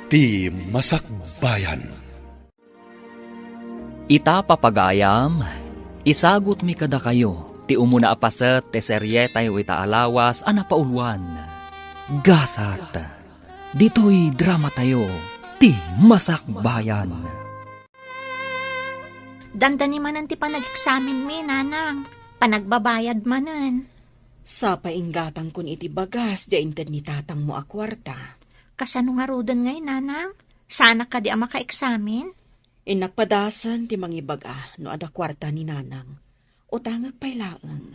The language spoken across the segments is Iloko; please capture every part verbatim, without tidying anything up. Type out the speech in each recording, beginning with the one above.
Ti Masakbayan. Ita, papagayam, isagutmi kadakayo ti umuna a paset ti serietayo ita a lawas a napauluan, Gasat. Ditoy dramatayo, Ti Masakbayan. Dandani manen ti panageksaminmi, nanang. Panagbabayad manen. Sapay inggatangkon iti bagas, diay inted ni tatangmo a kuarta. Kasano ngaruden ngay, nanang? Saanak kadi a makaeksamin? Innak padasen ti mangibaga no adda kuarta ni nanang. Utangek pay laeng.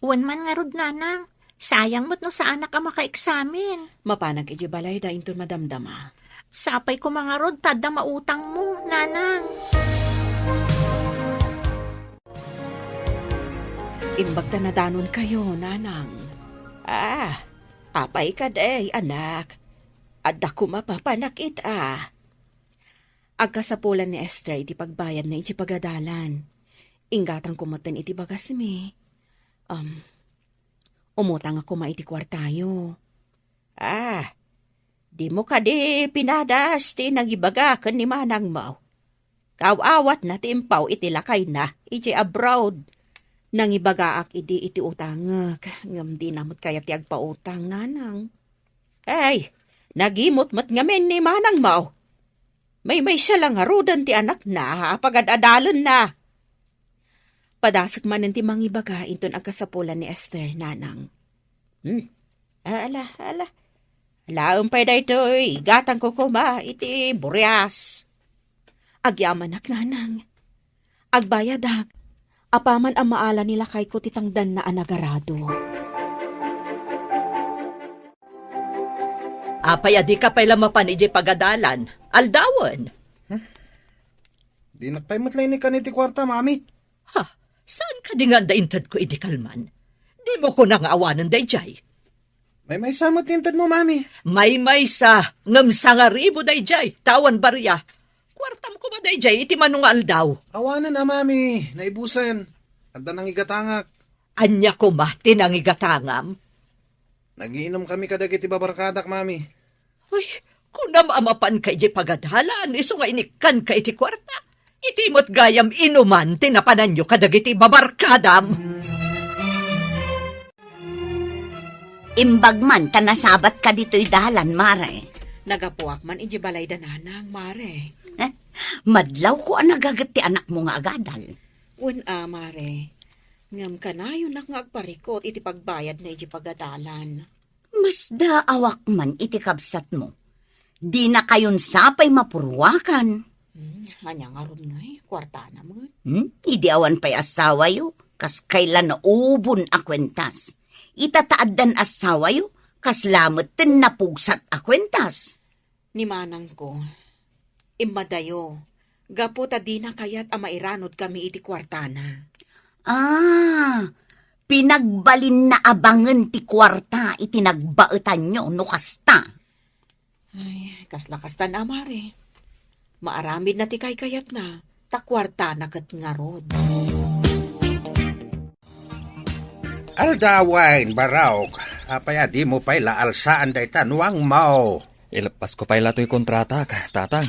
Wen man ngarud, nanang. Sayang met no saanak a makaeksamin. Mapanak idiay balayda inton madamdama. Sapay koma ngarud ta adda mautangmo, nanang. Imbag ta nadanonkayo, nanang. Ah, apay kadi, anak? Adda koma papanak ita. Agkasapulan ni Esther iti pagbayadna iti pagadalan. Inggatangko metten iti bagasmi. Um, umutangak koma iti kuartayo. Ah, dimo kadi pinadas ti nangibaga ken ni manangmo? Kaaw-awatna ti impaw iti lakayna iti abroad. Nangibagaak idi iti utangek, ngem dina met kayat ti agpautang, nanang. Ay, nagimot met ngamin ni manangmo. Maymaysa la ngaruden ti anakna a pagad-adalenna. Padasek manen ti mangibaga inton agkasapulan ni Esther, nanang. Hmm. Ala, ala. Alaem pay daytoy, igatangko koma iti burias. Agyamanak, nanang. Agbayadak. Apaman a maala ni lakayko ti tangdanna a nagarado. Apay a dika pay la mapan idiay pagadalan? Aldawen. Dinak pay met la inikkan iti kuarta, Mami. Ha? Saan kadi nga adda intedko idi kalman? Dimo kuna nga awanen daydiay? Maymaysa met ti intedmo, Mami. Maymaysa, ngem sangaribu daydiay, ta awan baria. Kuartam koma daydiay iti mano nga aldaw. Awanen a, Mami, naibusen. Adda nangigatangak. Ania koma ti nangigatangam? Nagiinumkami kadagiti babarkadak, Mami. Uy, kunam a mapanka idiay pagadalan, isu nga inikkanka iti kuarta. Iti met gayam inuman ti napananyo kadagiti babarkadam. Imbag man ta nasabatka ditoy dalan, Mare. Nagapuak man idiay balay da Nanang, Mare. Eh, madlawko a nagaget ti anakmo nga agadal. Wen a, Mare. Ngem kanayonak nga agparikut iti pagbayadna idiay pagadalan. Masdaawak man iti kabsatmo. Dinakayon sapay mapurruakan. Hmm, ania ngarud ngay? Kuartana met. Hmm? Idi awan pay assawayo, kas kayla naubon a kuentas. Ita ta addan assawayo, kasla metten napugsat a kuentas. Ni manangko, immadayo, gapu ta dina kayat a mairanudkami iti kuartana. Ah, pinagbalinna a bangen ti kuarta iti nagbaetanyo no kasta. Ay, kasla kastan a, Mare. Maaramidna ti kaykayatna, ta kuartana ket ngarud. Aldawen, Barok, apay a dimo pay la alsaan dayta nuangmo? Ileppasko pay la toy kontratak, Tatang.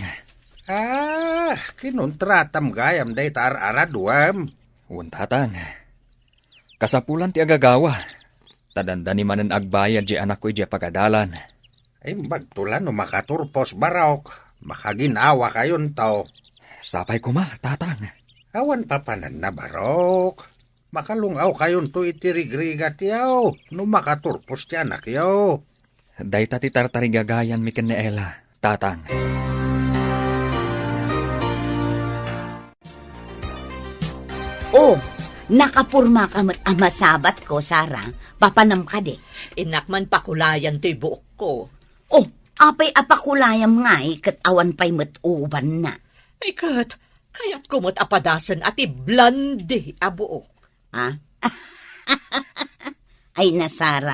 Ah, kinontratam gayam dayta ar-aradwem? Wen, Tatang. Kasapulan ti agagawa, ta dandani manen agbayad diay anakko idiay pagadalan. Imbagto la no makaturpos, Barok. Makaginawakayonto. Sapay koma, Tatang. Awan papananna, Barok. Makalung-awkayonto iti rigrigatyo no makaturpos ti anakyo. Dayta ti tartarigagayanmi ken ni Ella, Tatang. Oh, nakapurmaka met a masabatko, Sara. Papanam kadi? Innak man pakulayan toy buokko. Oh, apay a pakulayam ngay ket awan pay met ubanna? Ay ket, kayatko met a padasen a ti blonde a buok. Ha? Ay, na, Sara.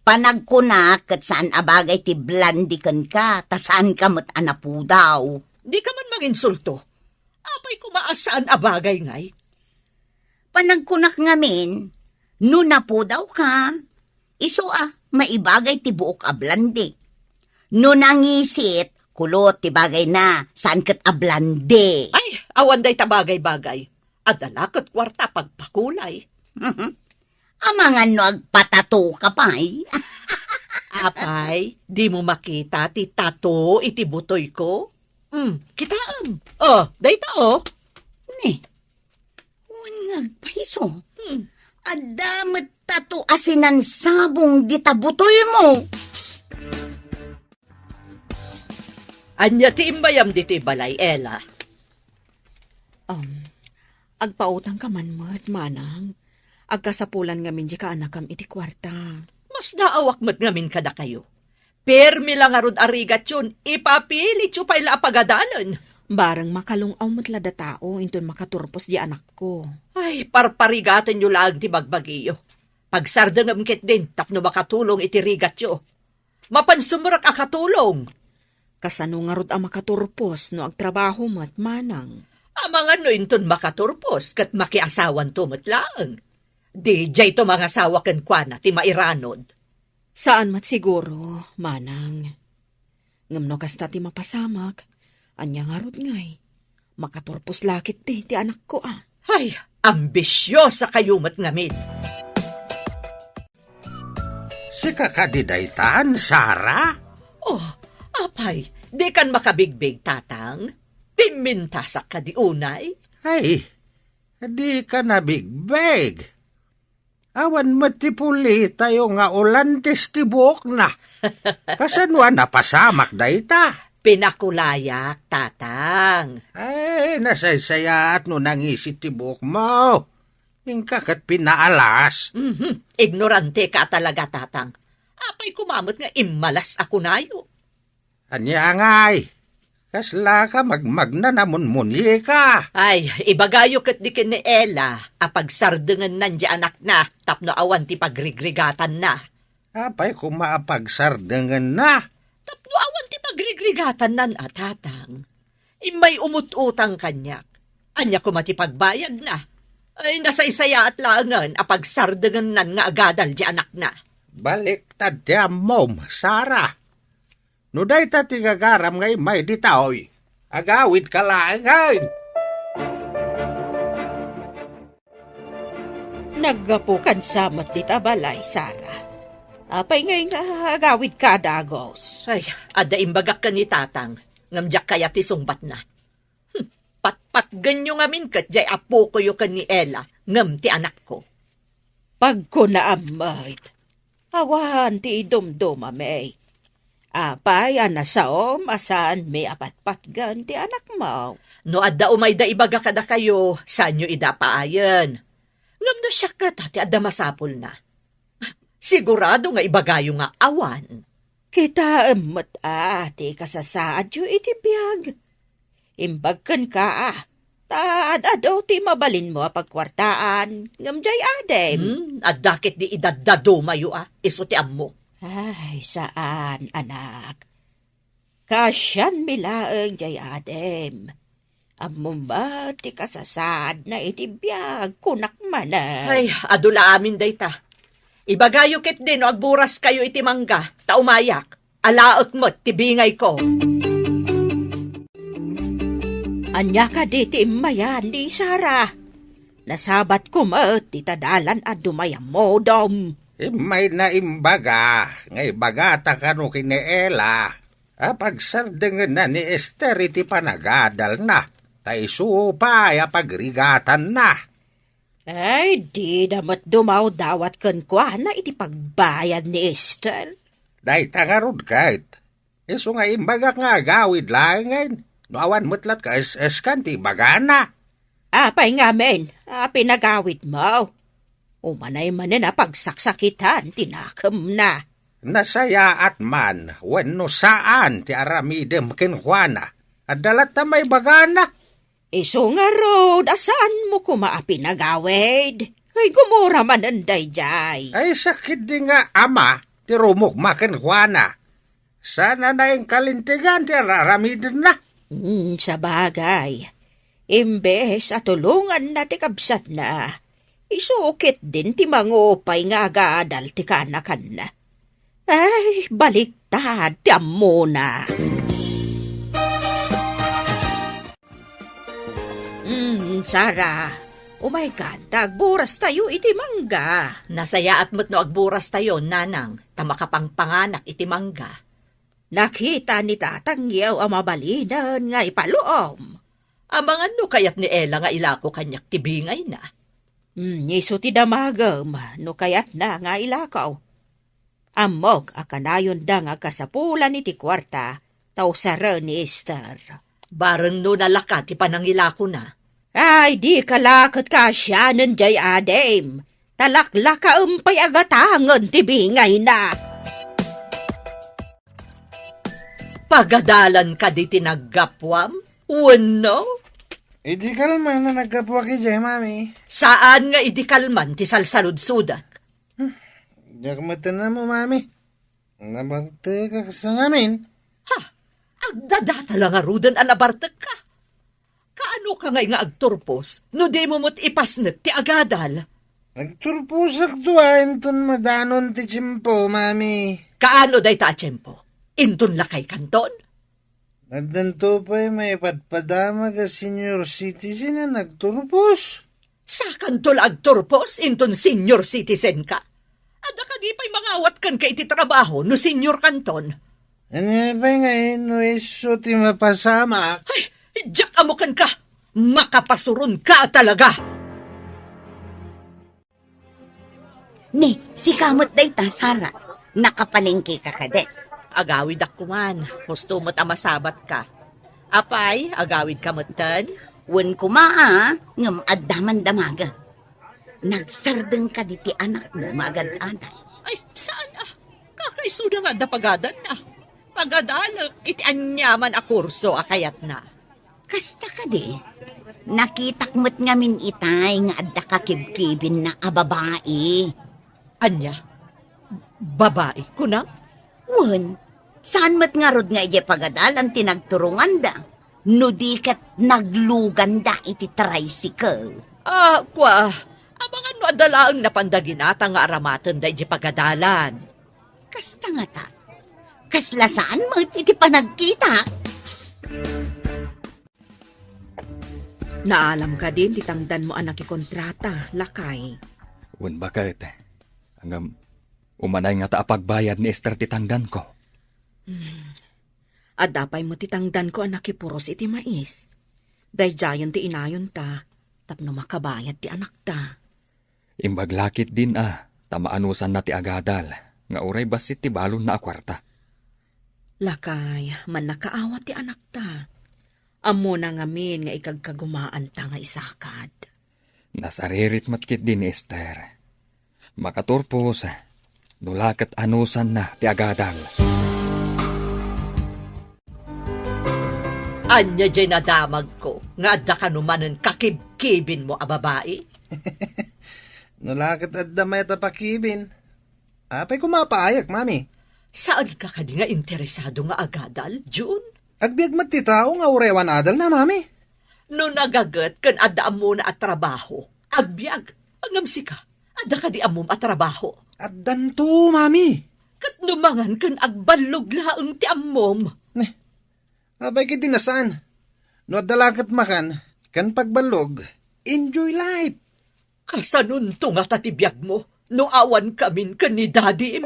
Panagkunak ket saan a bagay ti blonde kenka, ta saanka met a napudaw. Dika man manginsulto. Apay koma a saan a bagay ngay? Panagkunak ngamin, no napudawka, isu a maibagay ti buok a blonde. No nangisit, Kulot ti bagayna, saan ket a blonde. Ay, awan dayta bagay-bagay. Adda la ket kuarta pagpakulay. Amangan no agpatato ka pay. Apay, dimo makita ti tato iti butoyko? Hmm, kitaem. Oh, dayta, oh. Ni, wen nga agpayso. Hmm. Adda met tato a sinansabong dita butoymo. Ania ti imbayam ditoy balay, Ella? Um, agpautangka man met, manang. Agkasapulan ngamin diay kaanakam iti kuarta. Mas naawak met ngamin kadakayo. Permi la ngarud a rigatyon, ipapilityo pay la a pagadalen. Bareng makalung-aw met la datao inton makaturpos diay anakko. Ay, parparigatenyo laeng ti bagbagiyo. Pagsardengem ketdin tapno makatulong iti rigatyo. Mapan sumrek a katulong. Kasano ngarud a makaturpos no agtrabaho met, manang? Amangan no inton makaturpos ket makiasawanto met laeng. Di diayto mangasawa kenkuana ti mairanod. Saan met siguro, manang. Ngem no kasta ti mapasamak, ania ngarud ngay? Makaturpos la ketdi ti anakko a. Ay, ambisiosa kayo met ngamin. Sika kadi daytan, Sara? Oh, apay, dikan makabigbig, tatang? Pimmintasak kadi unay? Ay, dika nabigbig. Awan met ti pulitayo nga ulantes ti buokna. Kasano a napasamak dayta? Pinakulayak, tatang. Ay, nasaysayaat no nangisit ti buokmo. Inka ket pinaalas. Mhm. Ignorante ka talaga, tatang. Apay koma met nga immalas a kunayo? Ania ngay? Kasla ka magmagna a munmunika? Ay, ibagayo ketdi ken ni Ella a pagsardengennan diay anakna tapno awan ti pagrigrigatanna. Apay koma a pagsardengenna? Tapno awan ti pagrigrigatannan a, tatang. Immay umut-utang kaniak. Ania koma ti pagbayadna? Ay, nasaysayaat laengen a pagsardengennan nga agadal diay anakna. Baliktad ti ammom, Sara. No dayta ti gagaram nga immay ditoy, agawidka laengen. Naggapukan sa met dita balay, Sara. Apay ngay nga agawidka a dagus? Ay, adda imbagak ken ni tatang, ngem diak kayat ti sungbatna. Hmm, patpatgenyo ngamin ket diay apokoyo ken ni Ella, ngem ti anakko. Pagkunaam met, awan ti idumdumami. Apay a nasaom a saanmi a patpatgen ti anakmo? No adda umayda ibaga kadakayo, saanyo ida paayen. Ngem no siak ngata ti adda masapulna. Sigurado nga ibagayo nga awan. Kitaem met a ti kasasaadyo iti biag. Imbag kenka a, ta ad-adu ti mabalinmo a pagkuartaan, ngem diay adim. Hmm, adda ketdi idaddadumayo a, isu ti ammok. Ay, saan, anak. Kaasianmi laeng diay adim. Ammom met ti kasasaadna iti biag, kunak manen. Ay, adu la amin dayta. Ibagayo ketdi no agburas kayo iti mangga, ta umayak. Alaek met ti bingayko. Ania kadi ti immayan ni Sara? Nasabatko met dita dalan a dumay a modom. Immayna imbaga nga ibagata kano ken ni Ella a pagserdengenna ni Ester iti panagadalna, ta isu pay a pagrigatanna. Ay, dida met dumawdawat kenkuana iti pagbayad ni Ester. Dayta ngarud ket, isu nga imbagak nga agawid laengen, no awan met lattan kaes-eskan ti ibagana. Apay ngamin a pinagawidmo? Umanay manen a pagsaksakitan ti nakemna. Nasayaat man wenno saan ti aramidem kenkuana, adda latta maibagana. Isu ngarud a saanmo koma a pinagawid. Ay, gumura manen daydiay. Ay, sakit di nga ama ti rumukma kenkuana. Sana na inkalintegan ti ar-aramidenna. Hmm, sabagay. Imbes a tulonganna ti kabsatna, isu ketdin ti mangupay nga agadal ti kaanakanna. Ay, baliktad ti ammona. Sara, umaykan ta agburas tayo iti mangga. Nasayaat met no agburas tayo, nanang, ta makapangpanganak iti mangga. Nakita ni tatangyo a mabalinen nga ipaluom. Amangan no kayat ni Ella nga ilako kaniak ti bingayna. Hmm, isu ti damagem no kayatna nga ilako. Ammok a kanayonda nga kasapulan iti kuarta ta usaren ni Esther. Bareng no nalaka ti panangilakona. Ay, dika la ket kaasianen jay adim. Ta laklakaem pay a gatangen ti bingayna. Pagadalan kadi ti naggapuam? Wenno? Idi kalman a naggapuak idiay, Mami. Saan nga idi kalman ti salsaludsodak? Hmm, diak met ammo, Mami. Nabartek a kas ngamin. Ha? Agdadata la ngaruden a nabartekka? Kaano ka ngay nga agturpos no dimo met ipasnek ti agadal? Agturposak dua inton madanon ti tiempo, Mami. Kaano dayta a tiempo? Inton lakay kanton? Addanto pay maipadpadamag a senior citizen a nagturpos. Sakanto la agturpos inton senior citizen ka? Adda kadi pay mangawat kenka iti trabaho no senior kanton? Ania pay ngay no isu ti mapasamak? Ay, diak ammo kenka! Makapasuronka talaga! Ni, sika met dayta, Sara. Nakapalengke ka kadi? Agawidak koman. Husto met a masabat ka. Apay, agawid ka metten? Wen koma, a, ngem adda man damaga. Nagsardeng kadi ti anakmo nga agad-adal? Ay, saan a? Kakaisuda nga adda pagadanna. Pagadalek iti aniaman a kurso a kayatna. Kasta kadi, nakitak met ngamin itay nga adda kakibkibinna a babai. Ania? Babai, kunam? Wen, saan met ngarud nga idiay pagadalan ti nagturonganda, no di ket nagluganda iti tricycle. Ah, kua, amangan no adda laeng napanda ginatang nga aramatenda idiay pagadalan. Kasta ngata, kasla saan met iti panagkita? Naalam kadin ti tangdanmo a nakikontrata, lakay? Wen baket. Ngem, umanay ngata a pagbayad ni Esther ti tangdanko. Hmm. Adda pay met ti tangdanko a nakipuros iti mais. Daydiayen ti inayonta tapno makabayad ti anakta. Imbag la ketdin a, ta maanusanna ti agadal, nga uray bassit ti balonna a kuarta. Lakay, mannakaawat ti anakta. Ammona ngamin nga ikagkagumaanta nga isakad. Nasaririt met ketdi ni Esther. Makaturpos, no la ket anusanna ti agadal. Ania diay nadamagko nga adda kano manen kakibkibinmo a babai? No la ket adda mayat a pakibin, apay koma a paayek, Mami? Saanka kadi nga interesado nga agadal, Jun? Agbiag met ti tao nga uray awan adalna, Mami. No nagaget ken adda ammona a trabaho, agbiag. Ngem sika, adda kadi ammom a trabaho? Addanto, Mami. Ket no mangan ken agballog laeng ti ammom? Ne, apay ketdi a saan? No adda la ket makan ken pagballog, enjoy life. Kasanonto ngata ti biagmo no awankamin ken ni Dadim?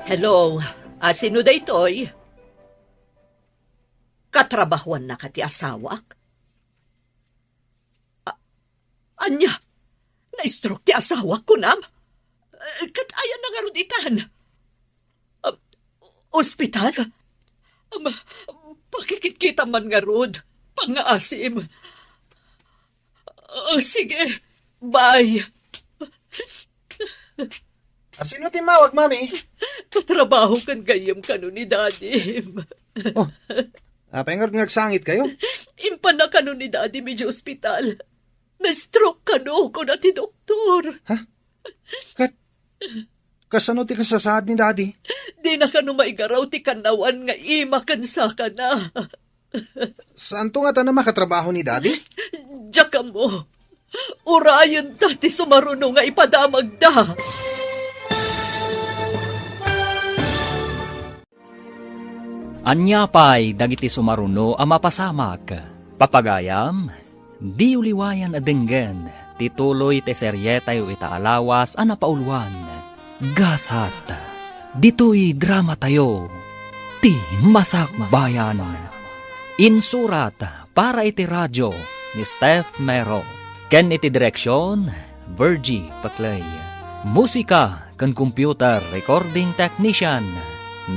Hello, a, sino daytoy? Katrabahuannaka ti asawak? A-, ania? Na-stroke ti asawak, kunam? Eh, ket ayanna ngarud itan? Um, ospital? Um, pakikitkitam man ngarud. Pangngaasim. Oh, sige. Bye. A, sino ti mawag, Mami? Katrabaho ken gayyem kano ni Dadim. Oh, apay ngarud nga agsangit kayo? Impanna kano ni Dadim idiay ospital. Na-stroke kano, kuna ti doktor. Ha? Ket, kasano ti kasasaad ni Daddy? Dina kano maigaraw ti kannawan nga ima ken sakana. Saanto ngata a makatrabaho ni Daddy? Diak ammo. Urayenta ti sumaruno nga ipadamagda. Ania pay dagiti sumaruno a mapasamak? Papagayam, diyo liwayan a denggen ti tuloy ti serietayo ita a lawas a napauluan, Gasat. Ditoy dramatayo, ti Masakbayan. Insurat para iti radio ni Steph Mero, ken iti direksion, Virgie Paclay. Musika ken computer recording technician,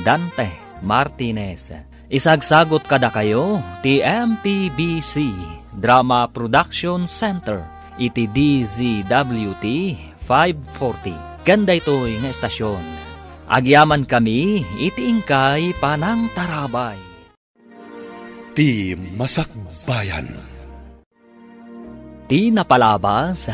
Dante Martinez. Isagsagut kadakayo ti M P B C Drama Production Center iti D Z W T five forty ken daytoy nga estasion. Agyamankami iti inkay panangtarabay. Ti Masakbayan. Ti napalabas,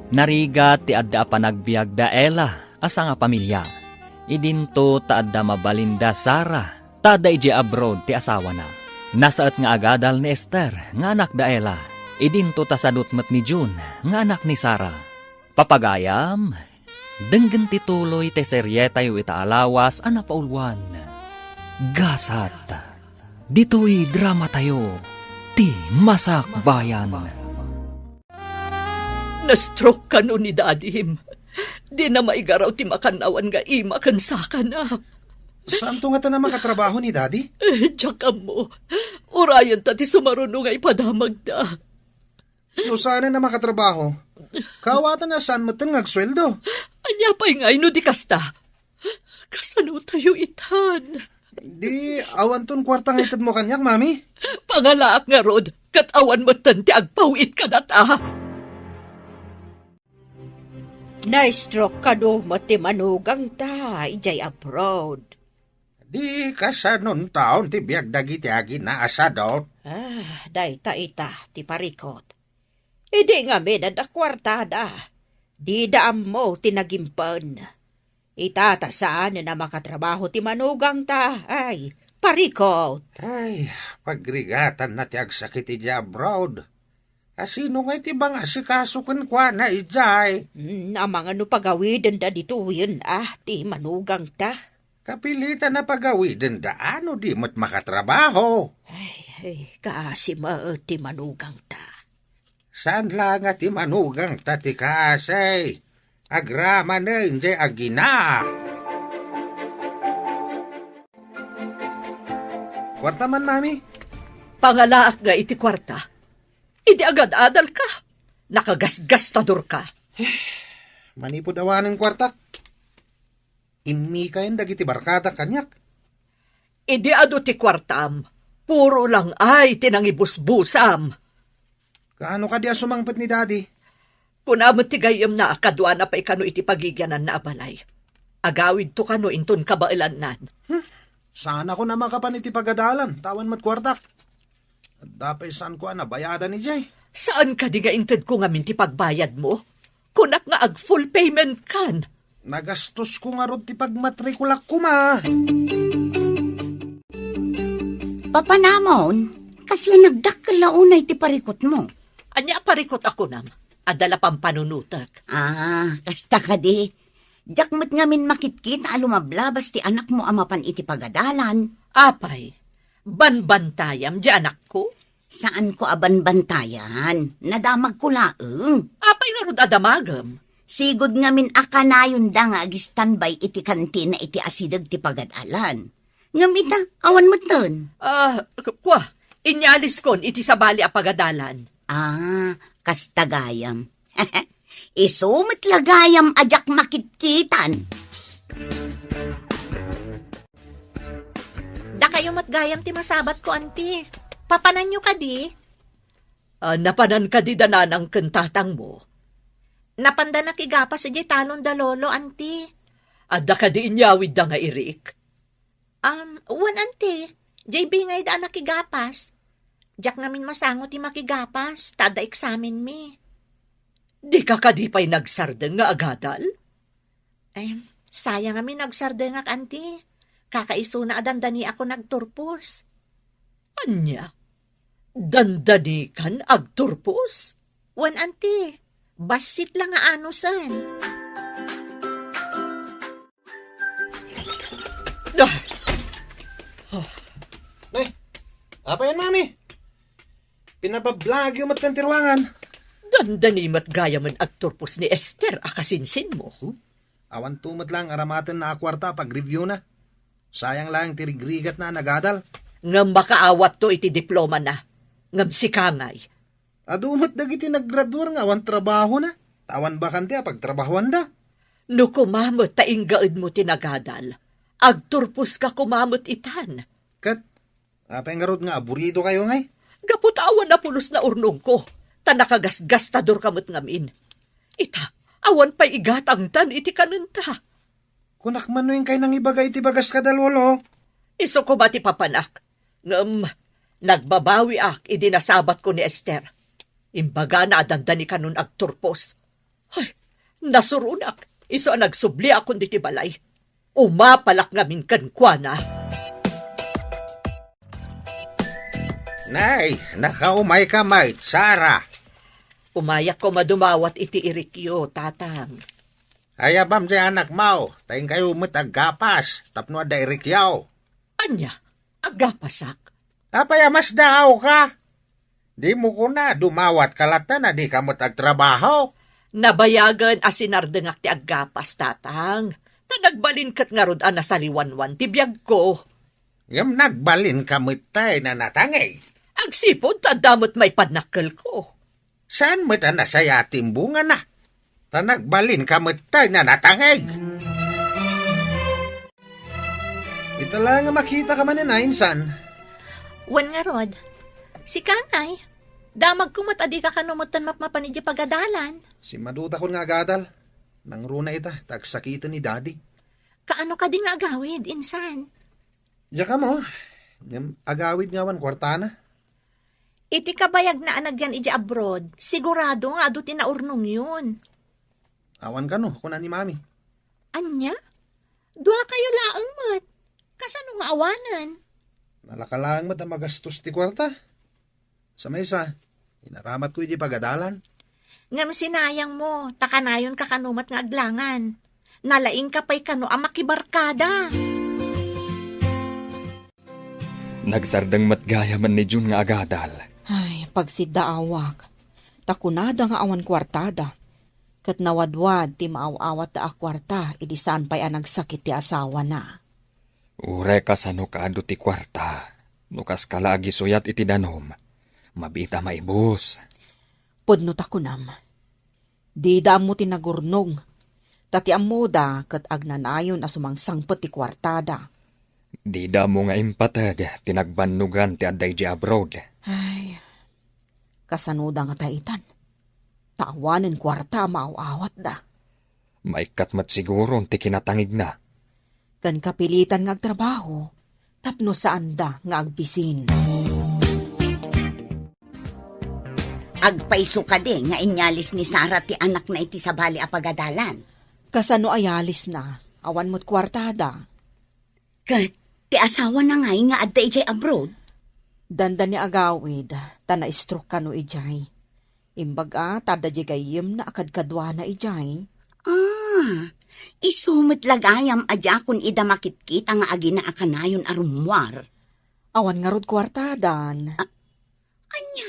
narigat ti adda a panagbiag da Ella a sangapamilia. Idinto ta adda mabalin da Sara, ta adda idiay abroad ti asawana. Nasaet nga agadal ni Esther nga anak da Ella. Idinto ta sadut met ni June nga anak ni Sara. Papagayam, denggen ti tuloy ti serietayo ita a lawas a napauluan, Gasat. Ditoy dramatayo, ti Masakbayan. Na-stroke kano ni Dadim. Dina maigaraw ti makannawan nga ima ken sakana. Saanto ngata a makatrabaho ni Daddy? Eh, diak ammo. Urayenta ti sumaruno nga ipadamagda. No saanen a makatrabaho, kaawatanna a saan metten nga agsueldo. Ania pay ngay no di kasta? Kasanotayo itan? Di awanton kuarta nga itedmo kaniak, Mami? Pangalaak ngarud, ket awan metten ti agpaw-it kadata. Na-stroke kano met ti manugangta idiay abroad. Di kasanontaon ti biag dagiti agina a sadut? Ah, dayta ita ti parikut. Idi ngamin adda kuartada, dida ammo ti nagimpen. Ita ta saanen a makatrabaho ti manugangta, ay, parikut. Ay, pagrigatanna ti agsakit idiay abroad. Asino ngay ti mangasikaso kenkuana idiay? Hmm, amangan no pagawidenda ditoyen, ah, ti manugangta. Kapilitan a pagawidenda no di met makatrabaho. Ay, ay, kaasi met ti manugangta. Saan la nga ti manugangta ti kaasi? Agramanen jay agina. Kuarta man, Mami? Pangalaak nga iti kuarta. Idi agad-adalka, nakagasgastadorka. Manipud awanen kuartak, immikayen dagiti barkadak kaniak. Idi adu ti kuartam, puro lang ay ti nangibusbusam. Kaano kadi a sumangpet ni Daddy? Kuna met ti gayyemna a kaduana pay kano iti pagigiananna a balay. Agawidto kano inton kabaelannan. Hmm. Saanakon a makapan iti pagadalan, ta awan met kuartak. Adda pay saanko a nabayadan idiay. Saan kadi nga intedko ngamin ti pagbayadmo? Kunak nga ag-full payment kan. Nagastosko ngarud ti pagmatrikulak koma. Papanamon, kasla nagdakkel la unay ti parikutmo? Ania a parikut a kunam? Adda la pampanunotek. Ah, kasta kadi. Diak met ngamin makitkita a lumablabas ti anakmo a mapan iti pagadalan. Apay, banbantayam di anakko? Saanko a banbantayan. Nadamagko laeng. Apay ngarud a damagem? Sigud ngamin a kanayonda nga ag-standby iti kantina iti asideg ti pagadalan. Ngem ita, awan metten. Ah, k-, kua, inyaliskon iti sabali a pagadalan. Ah, kasta gayam. Isu met la gayam a diak makitkitan. Dakayo met gayam ti masabatko, anti. Papananyo kadi? Ah, napanan kadi da nanang ken tatangmo? Napanda nakigapas idiay talon da lolo, anti. Adda kadi inyawidda nga irik? Um, wen, anti. Diay bingayda a nakigapas. Diak ngamin masango ti makigapas, ta adda eksamenmi. Dika kadi pay nagsardeng nga agadal? Em, sayang a minagsardengak, anti. Kakaisuna a dandaniakon agturpos. Ania? Dandanikan agturpos? Wen, anti. Bassit la nga anusen. Ah! Ah! Apay, Mami? Pinabablagyo met kan ti ruangan. Dandani met gayamen agturpos ni Esther a kasinsinmo. Awan to met lang aramatenna a kuarta a pag-review na. Sayang lang ti rigrigatna a nagadal. Ngem makaawatto iti diplomana. Ngem sika ngay? Adu met dagiti naggraduar nga awan trabahona, ta awan bakante a pagtrabahoanda. No koma met ta inggaedmo ti nagadal, agturposka koma met itan. Ket apay ngarud nga aburidokayo ngay? Gapu ta awan a pulos naurnongko, ta nakagasgastadorka met ngamin. Ita, awan pay igatangtan iti kanenta. Kunak man no inkay nangibaga iti bagas kada lolo. Isu koma ti papanak. Ngem, nagbabawiak idi nasabatko ni Esther. Imbagana a dandani kanon agturpos. Ay, nasuronak. Isu a nagsubliakon diti balay. Umapalak ngamin kenkuana. Nay, nakaumayka met, Sara. Umayak koma dumawat iti irikyo, Tatang. Ayabam ti anakmo, ta inkayo met aggapas tapno adda irikyo. Ania? Aggapasak? Apay a masdaawka? Dimo kuna, dumawatka latta a dika met agtrabaho? Nabayagen a sinardengak ti aggapas, Tatang. Ta nagbalin ket ngarud a nasaliwanwan ti biagko. Ngem nagbalinka met tay nanatangig. Agsipud ta adda met maipannakkelko. Saan met a nasaya ti imbungana? Ta nagbalinka met tay nanatangig. Ita la nga makitaka manen a, insan. Wen ngarud, sika ngay, damagko met a dika kano metten mapmapan idiay pagadalan. Simmadutakon nga agadal. Nangruna ita, ta agsakiten ni Daddy. Kaano kadi nga agawid, insan? Diak ammo, ngem agawid nga awan kuartana. Iti kabayagna a nagyan idiay abroad, sigurado nga adu ti naurnongyon. Awan kano, kuna ni Mami. Ania? Duakayo laeng met. Kasano nga awanen? Nalaka laeng met a magastos ti kuarta. Sa maysa, inaramatko idiay pagadalan. Ngem sinayangmo, ta kanayonka kano met nga aglangan. Nalaingka pay kano a makibarkada. Nagsardeng met gayamen ni June nga agadal. Ay, pagsiddaawak. Ta kunada nga awan kuartada. Ket nawadwad ti maaw-awatda a kuarta idi saan pay a nagsakit ti asawana. Uray kasano kaadu ti kuarta, no kaska la agisuyat iti danum, mabiit a maibus. Pudno ta kunam, dida ammo ti nagurnong, ta ti ammoda ket agnanayon a sumangsangpet ti kuartada. Dida ammo nga impateg ti nagbannogan ti adda idiay abroad. Ay, kasanoda ngata itan? Ta awanen kuarta a maaw-awatda. Maikkat met siguron ti kinatangigna. Ken kapilitan nga agtrabaho tapno saanda nga agbisin. Agpayso kadi nga inyalis ni Sara ti anakna iti sabali a pagadalan? Kasano a yalisna? Awan met kuartada. Ket ti asawana ngay nga adda idiay abroad? Dandani agawid, ta na-stroke kano idiay. Imbag a, ta adda diay gayyemna a kadkaduana idiay. Ah, isu met la gayam a diakon ida makitkita nga agina a kanayon a rummuar. Awan ngarud kuartadan. Ah, ania?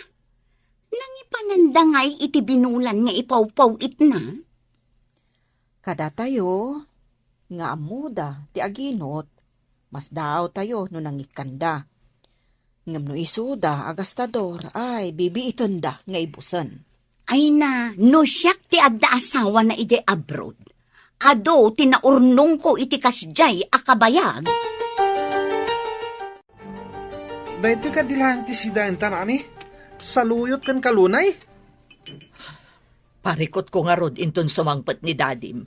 Nangipananda ngay iti binulan nga ipawpaw-itna? Kadatayo, nga ammoda ti aginot, masdaawtayo no nangikkanda. Ngem no isuda a gastador, ay, bibiitenda nga ibusen. Ay na, no siak ti adda asawana idiay abroad, adu ti naurnongko iti kasdiay a kabayag. Daytoy kadi laeng ti sidaenta, Mami? Saluyot ken kalunay? Parikutko ngarud inton sumangpet ni Dadim.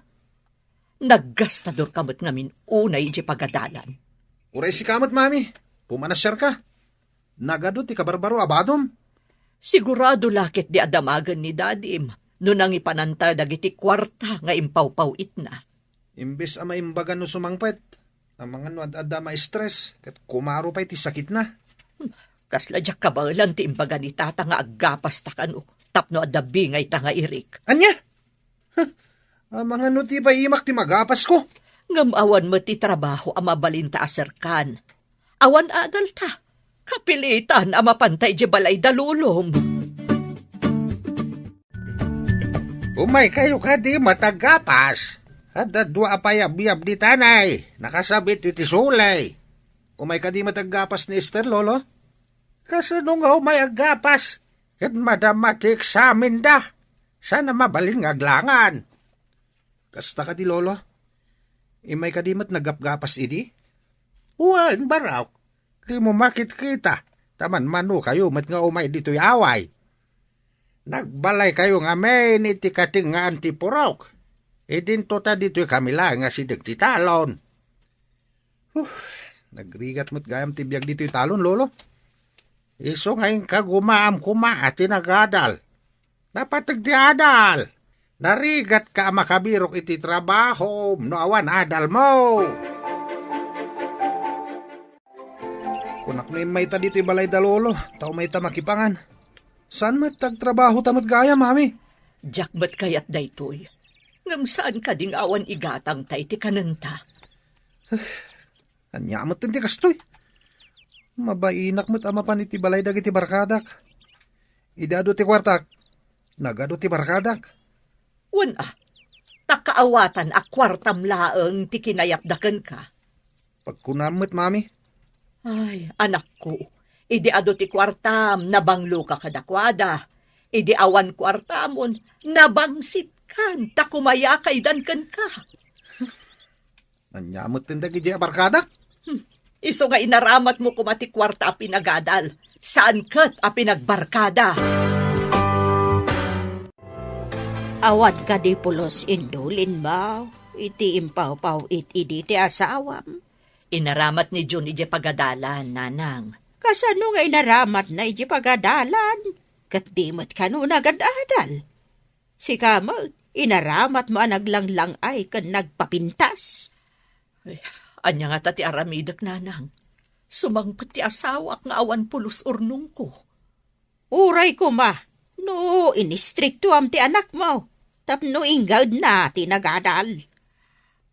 Naggastadorka met ngamin unay idiay pagadalan. Uray sika met, Mami. Pumanasiarka. Nagadu ti kabarbaro a badom. Sigurado la ketdi a damagen ni Dadim no nangipananta dagiti kuarta nga impawpaw-itna. Imbes a maimbagan no sumangpet, amangan no ad-adda ma-stress, ket kumaro pay ti sakitna. Hmm, kasla diak kabaelan ti imbaga ni Tata nga aggapasta kano tapno adda bingayta nga irik. Ania? Huh, amangan no ti paimak ti magapasko. Ngem awan met ti trabaho a mabalinta a serkan. Awan adalta. Kapilitan a mapanta idiay balay da Lolom. Umaykayo kadi met aggapas. Adda dua a payabyab ditan ay nakasabit iti suley. Umay kadi met aggapas ni Ester, Lolo? Kasano nga umay aggapas? Ket madama ti eksamenda. Saan a mabalin nga aglangan. Kasta kadi, Lolo? Imay kadi met naggapgapas idi? Wen, barok. Dimo makitkita, ta manmanokayo met nga umay ditoy away. Nagbalaykayo ngamin iti katengngaan ti purok. Idinto ta ditoy kami laeng nga sideg ti talon. Huh, nagrigat met gayam ti biag ditoy talon, Lolo. Isu nga inka gumaam koma a ti nagadal. Napateg ti adal. Narigatka a makabirok iti trabahom no awan adalmo. Kunak no immayta ditoy balay da Lolo, ta umayta makipangan. Saan met ti agtrabahota met gayam, Mami? Diak met kayat daytoy. Ngem saan kadi nga awan igatangta iti kanenta? Ania met ti kastoy? Mabainak met a mapan iti balay dagiti barkadak. Idi adu ti kuartak, nagadu ti barkadak. Wen a, ta kaawatan a kuartam laeng ti kinayatda kenka. Pagkunam met, Mami. Ay, anakko, idi adu ti kuartam, nabangloka kadakuada. Idi awan kuartamon, nabangsitkan ta kumayakaydan kenka. Ania met ti dagiti a barkada? Hmm. Isu nga inaramatmo koma ti kuarta a pinagadal, saan ket a pinagbarkada. Awan kadi pulos indulinmo iti impawpaw-it idi ti asawam? Inaramat ni Jun idiay pagadalan, Nanang. Kasano nga inaramatna idiay pagadalan? Ket di met kano nagad-adal? Sika met, inaramatmo a naglanglang-ay ken nagpapintas. Ay, ania ngata ti aramidek, Nanang? Sumangpet ti asawak nga awan pulos urnongko. Uray koma, no inistriktuam ti anakmo, tapno inggaedna ti nagadal.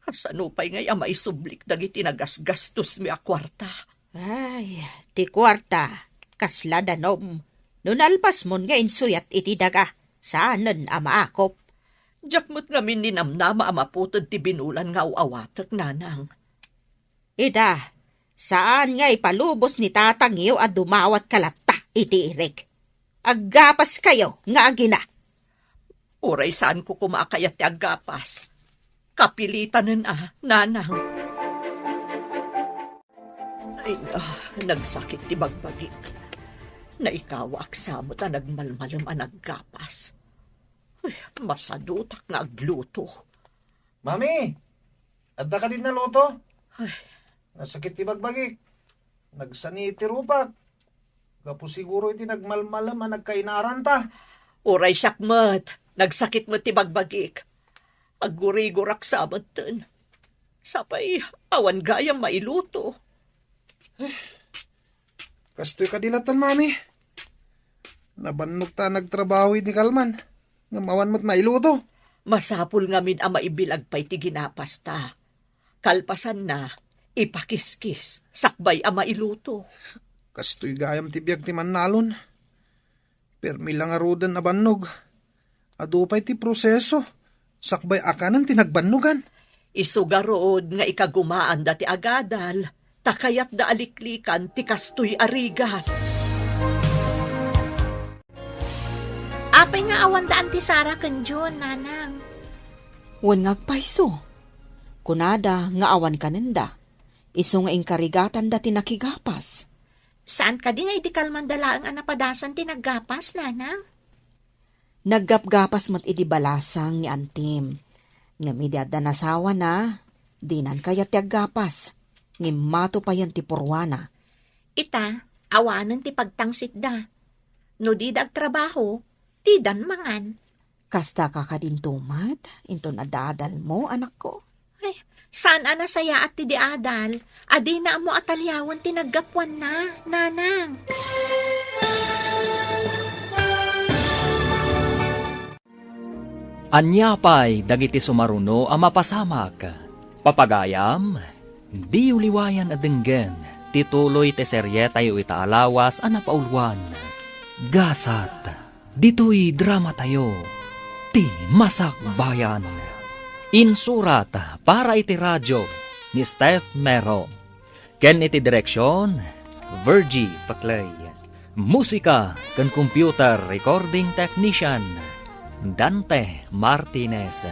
Kasano pay ngay a maisublik dagiti nagasgastosmi a kuarta? Ay, ti kuarta, kasla danom. No nalpasmon nga insuyat iti daga, saanen a maakop. Diak met ngamin ninamnama a maputed ti binulan nga aw-awatek, Nanang. Ita, saan nga ipalubos ni tatangyo a dumawatka latta iti irik. Aggapaskayo nga agina. Uray saanko koma a kayat ti aggapas. Kapilitanen a, Nanang. Ay, ah, nagsakit ti bagbagik. Naikawaak sa met a nagmalmalem a naggapas. Ay, masadutak nga agluto. Mami! Adda kadi naluto? Ay. Nasakit ti bagbagik. Nagsani ti rupak. Gapu siguro iti nagmalmalem a nagkainaranta. Uray siak met. Nagsakit met ti bagbagik. Aggurigorak sa metten. Sapay, awan gayam mailuto. Kastoy kadi latta, Mami. Nabannog ta nagtrabaho ni Kalman. Ngem awan met mailuto. Masapul ngamin a maibilag pay ti ginapasta. Kalpasanna, ipakiskis, sakbay a mailuto. Kastoy gayam ti biag ti mannalon. Permi la ngaruden a bannog. Adu pay ti proseso. Sakbay a kanen ti nagbannogan. Isu garud nga ikagumaanda ti agadal, ta kayatda a liklikan ti kastoy a rigat. Apay nga awanda Anti Sara ken Jun, Nanang? Wen nga agpayso. Kunada nga awan kanenda. Isu nga inkarigatanda ti nakigapas. Saan kadi nga idi kalmanda laeng a napadasan ti naggapas, Nanang? Naggapgapas met idi balasang ni Antim. Ngem idi adda nasawana, dinan kayat ti aggapas. Ngem mato payen ti purwana. Ita, awanen ti pagtangsitda. No dida agtrabaho, didan mangan. Kasta ka kadinto met, inton adda adalmo, anakko? Ay, saan a nasayaat ti di adal? Adina ammo a taliawen ti naggapuanna, Nanang. Ania pay dagiti sumaruno a mapasamak? Papagayam, diyo liwayan a denggen. ti tuloy ti serietayo ita a lawas a napauluan, Gasat. Ditoy dramatayo, Ti Masakbayan. Insurat para iti radio ni Steph Mero. Ken iti direksion, Virgie Paclay. Musika ken computer recording technician, Dante Martinez.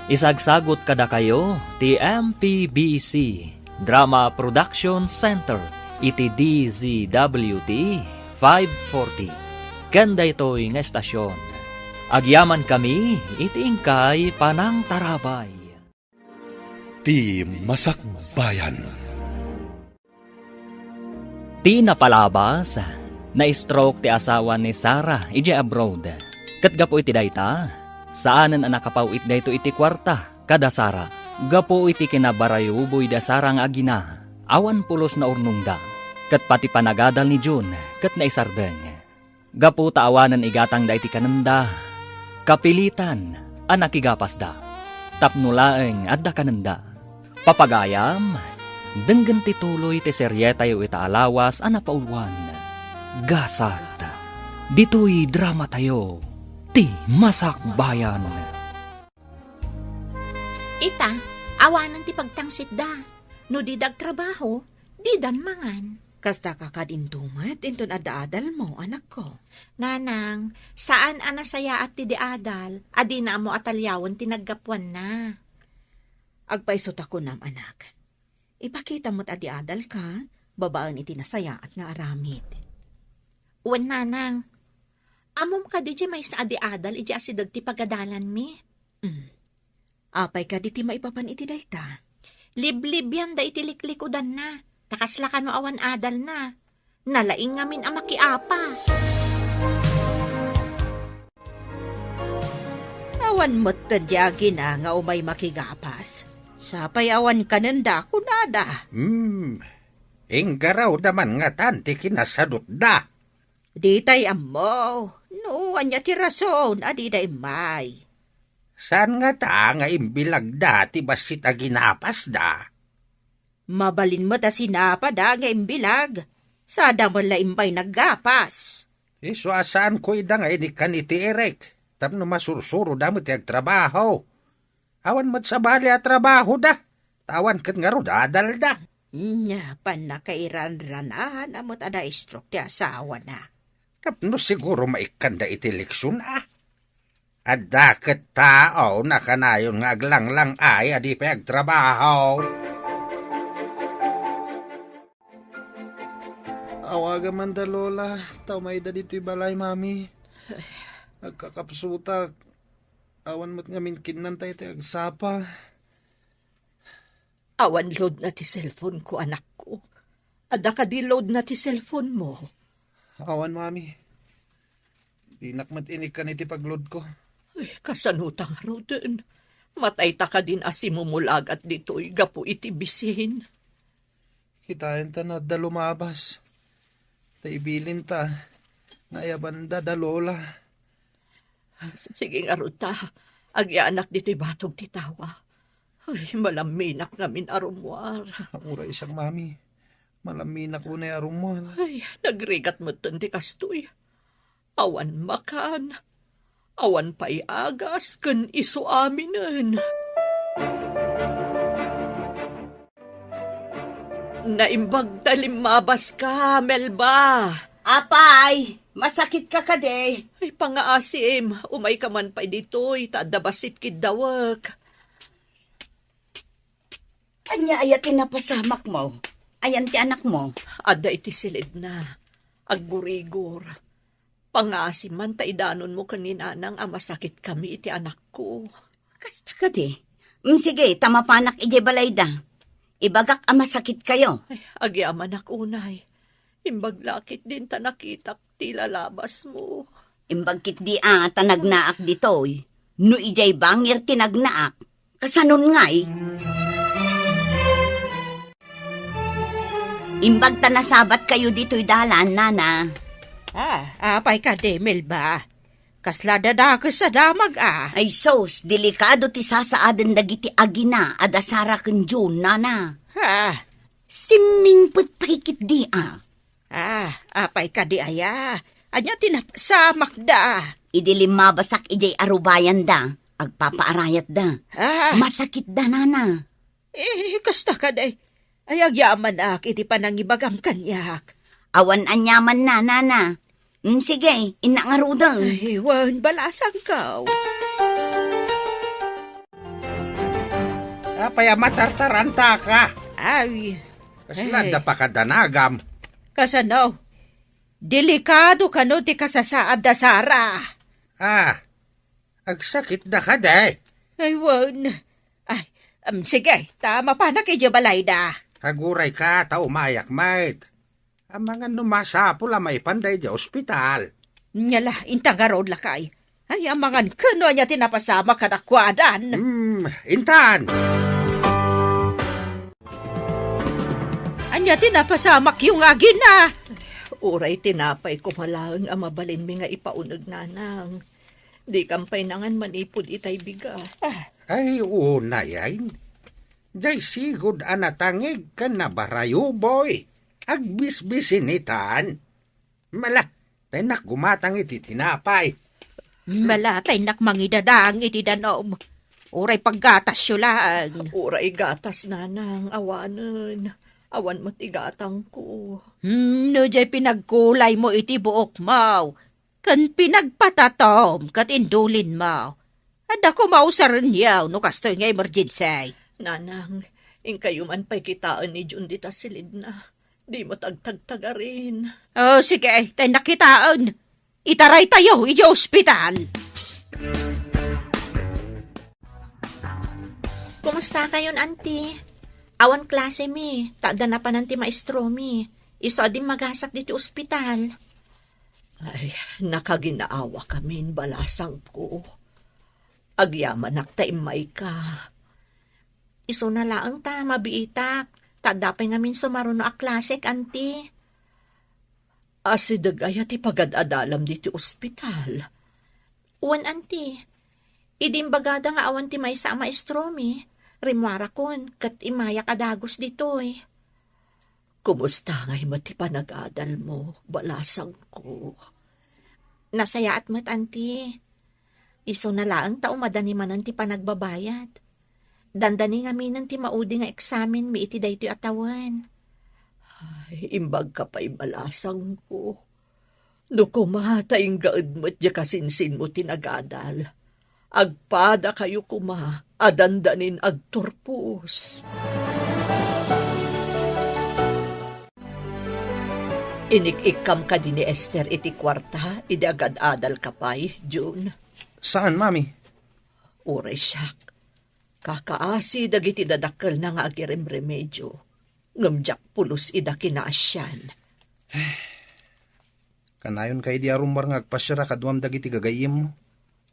Isagsagut kadakayo ti M P B C Drama Production Center iti D Z W T five forty. Ken daytoy nga estasion, agyamankami iti inkay panangtarabay. Ti Masakbayan. Ti napalabas, na-stroke ti asawa ni Sarah idiay abroad. Ket gapu iti dayta, saanen a nakapaw-it daytoy iti kuarta kada Sarah. Gapu iti kinabarayuboy da Sarah nga agina, awan pulos naurnongda, ket pati panagadal ni June ket naisardeng. Gapu ta awanen igatangda iti kanenda, kapilitan a nakigapasda. Tapno laeng adda kanenda. Papagayam, denggen ti tuloy ti serietayo ita a lawas a napauluan, Gasat. Ditoy dramatayo, Ti Masakbayan. Ita, awanen ti pagtangsitda. No dida agtrabaho, didan mangan. Kasta ka kadinto met inton adda adalmo, anakko. Nanang, saan a nasayaat ti di adal, a dina ammo a taliawen ti naggapuanna. Agpayso ta kunam, anak. Ipakita met a di adalka, babaen iti nasayaat nga aramid. Wen, nanang. Ammom kadi diay maysa a di adal idiay asideg ti pagadalanmi? Mm. Apay kadi ti maipapan iti dayta? Liblibianda iti liklikudanna. Ta kasla kano awan adalna. Nalaing ngamin a makiapa. Awan metten diay agina nga umay makigapas. Sapay awan kanenda, kunada. Hmm, inggarawda man ngatan ti kinasadutda. Ditay ammo, no ania ti rason a dida immay. Saan ngata nga imbilagda ti bassit a ginapasda? Mabalin met a sinapada nga imbilag, sada met la immay naggapas. Isu a saanko ida nga inikkan iti irek, tapno masursuroda met ti agtrabaho. Awan met sabali a trabahoda, ta awan ket ngarud adalda. Nya, pannakairanranahan a met a na-stroke ti asawana. Tapno siguro maikkanda iti leksion, a. Adda ket tao nakanayon nga aglanglang-ay a di pay agtrabaho. Awagam man da Lola, ta umayda ditoy balay, Mami. Agkakapsutak. Awan met ngamin kinnanta iti agsapa. Awan load na ti cellphone ko, anakko. Adda kadi load na ti cellphone mo? Awan, Mami. Dinak met inikkan iti pagload ko. Ay, kasano ta ngaruden? Matay ta kadin a simumulagat ditoy gapu iti bisin. Kitaen ta no adda lumabas. Ta ibilin ta nga ayabanda da Lola. Sige ngarud ta, agyaanak ditoy batog ti tawa. Ay, malaminak ngamin a rummuar. Uray siak, Mami. Malaminak unay a rummuar. Ay, nagrigat metten ti kastoy. Awan makan, awan pay agas ken isu aminen. Naimbag ta limmabaska, Melba. Apay, masakitka kadi? Ay, pangaasim, umayka man pay ditoy, ta adda bassit kiddawek. Ania aya ti napasamakmo? Ayan ti anakmo? Adda iti silidna. Aggurigor. Pangaasim man ta idanonmo ken ni Nanang a masakitkami iti anakko. Kasta kadi? Mm, sige, ta mapanak idiay balayda. Ibagak a masakitkayo. Ay, agyamanak unay. Imbag la ketdin ta nakitak ti lalabasmo. Imbag ketdi a ta nagnaak ditoy. No idiay bangir ti nagnaak, kasanon ngay? Imbag ta nasabatkayo ditoy dalan, Nana. Ah, apay kadi, Melba? Kasla dadakes a damag, a. Ay sus, delikado ti sasaaden dagiti agina a da Sarah ken June, Nana. Ah, Simmingpet pay ketdi a. Ah, apay kadi aya? Ania ti napasamakda? Idi limmabasak idiay arubayanda, agpapaarayatda. Ah. Masakitda, nana. Eh, kasta kadi. Ay, agyamanak iti panangibagam kaniak. Awan aniamanna, nana. Mm, sige, innak ngaruden. Ay, wen, balasangko. Apay a matartarantaka? Ay. Kasla, ay, adda pakadanagam? Kasano? Delikado kano ti kasasaad da Sara. Ah, agsakitda kadi? Ay, wen. Ay, em, sige, ta mapanak idiay balayda. Agurayka, ta umayak met. Amangan no masapul a maipanda idiay ospital. Nia la, inta ngarud, lakay. Ay, amangan ken no ania ti napasamak kadakuadan. Hmm, intan! Ania ti napasamakyo nga agina? Uray tinapay koma laeng a mabalinmi nga ipauneg, nanang. Dikam pay nangan manipud itay bigat. Ah. Ay, unay, ay. Jay sigud a natangig ken nabarayuboy. Agbisbisinitan. Mala, ta innak gumatang iti tinapay. Mala, ta innak mangidadang iti danum. Uray paggatasyo laeng. Uray gatas, nanang, awanen. Awan met igatangko. Hmm, no jay pinagkulaymo iti buokmo, ken pinagpatatom ket indulinmo. Adda koma usarenyo no kastoy nga emergency. Nanang, inkayo man pay kitaen ni Jun dita silidna. Dimo tagtagtagarin. Oh, sige, ta innak kitaen. Itaraytayo idiay ospital. Kumusta kayon, Auntie? Awan klasemi, ta adda napanan ti maestromi. Isu a dimmagasak ditoy ospital. Ay, nakaginaawa kamin, balasangko. Agyamanak ta immayka. Isuna laeng ta mabiitak, ta adda pay ngamin sumaruno a klasek, Auntie. Asideg aya ti pagad-adalam ditoy ospital? Wen, Auntie. Idi imbagada nga awan ti maysa a maestromi, rimmuarakon ket immayak a dagus ditoy. Kumusta ngay met ti panagadalmo, balasangko? Nasayaat met, Auntie. Isuna laeng ta umadani manen ti panagbabayad. Dandani ngaminen ti maudi nga eksamenmi iti daytoy a tawen. Ay, imbagka pay, balasangko. No koma ta inggaed met diay kasinsinmo ti nagadal, agpadakayo koma a dandanin agturpos. Inik-ikkam kadi ni Esther iti kuarta idi agad-adalka pay, Jun? Saan, Mami? Uray siak, kakaasi dagiti dadakkelna nga agiremremedio, ngem diak pulos ida kinaasian. Kanayonka idi a rummuar nga agpasiar a kaduam dagiti gagayyemmo?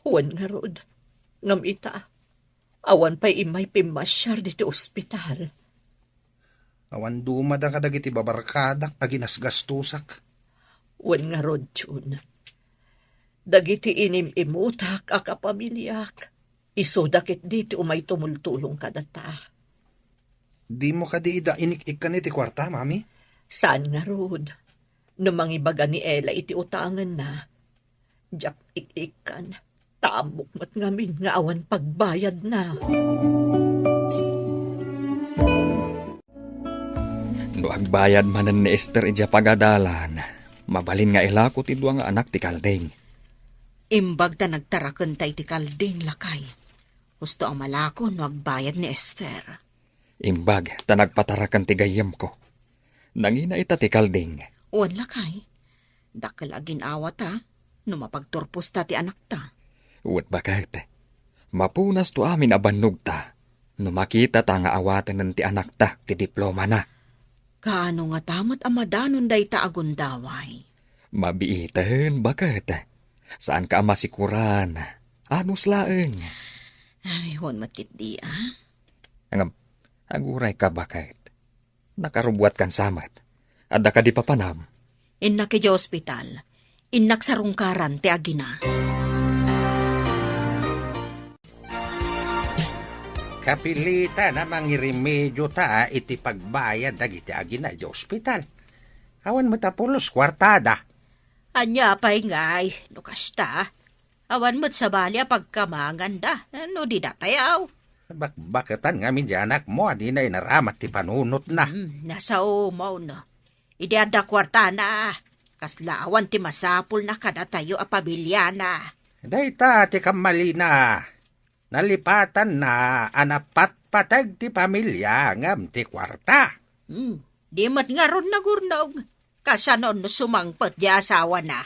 Wen ngarud, ngem ita, awan pay immay pimmasiar ditoy ospital. Awan dumada kadagiti babarkadak a ginasgastosak. Wen ngarud, Jun. Dagiti inim-imutak a kapamiliak, isuda ketdi ti umay tumultulong kadata. Dimo kadi ida inik-ikkan iti kuarta, Mami? Saan ngarud. No mangibaga ni Ella iti utangenna, diak ik-ikkan, ta ammok met ngamin nga awan pagbayadna. No agbayad manen ni Esther idiay pagadalan, mabalin nga ilako ti dua nga anak ti kalding. Imbag ta nagtarakenta iti kalding, lakay. Husto a malako no agbayad ni Esther. Imbag ta nagpataraken ti gayyemko. Nangina ita ti kalding. Wen, lakay. Dakkel a gin-awata no mapagturposta ti anakta. Wen, baket. Mapunasto amin a bannogta no makitata nga awatenen ti anakta ti diplomana. Kaano ngata met a madanon dayta a gundaway? Mabiiten, baket. Saanka a masikuran. Anus laeng. Ay, wen met ketdi, a? Ngem, agurayka, baket. Nakarubbuatkan sa met. Adda kadi papanam? Innak idiay ospital. Innak sarungkaran ti agina. Kapilitan a mangiremedio ta iti pagbayad dagiti agina iti ospital. Awan met a pulos kuartada. Ania pay ngay, no kasta? Awan met sabali a pagkamanganda, no di datayaw. Bakbaketan ngamin di anakmo a dina inaramat ti panunotna. Hmm, nasaomawna. Idi adda kuartana, kasla awan ti masapulna kadatayo a pamiliana. Dayta ti kammalina. Nalipatanna a napatpateg ti pamilia ngem ti kuarta. Hmm, di met ngarud nagurnong. Kasano no sumangpet di asawana?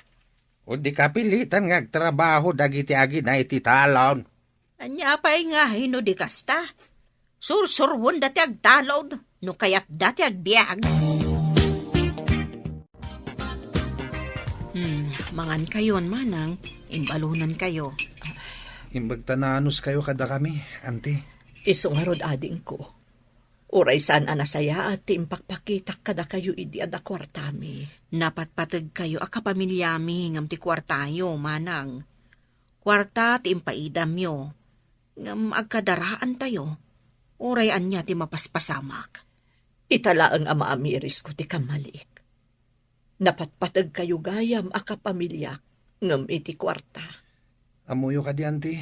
O di kapilitan nga agtrabaho dagiti agina iti talon. Ania pay nga no di kasta? Sursurwenda ti agtalon no kayatda ti agbiag. Hmm, mangan kayon, manang. Imbalunan kayo. Imbag ta naanus kayo kadakami, anti. Isu ngarud, adingko. Uray saan a nasayaat ti impakpakitak kadakayo idi adda kuartami. Napatpateg kayo a kapamilyami ngem ti kuartayo, manang. Kuarta ti impaidamyo, ngem agkadaraan tayo. Uray ania ti mapaspasamak. Ita laeng a maamirisko ti kammaliek. Napatpateg kayo gayam a kapamiliak ngem iti kuarta. Ammoyo kadi, anti?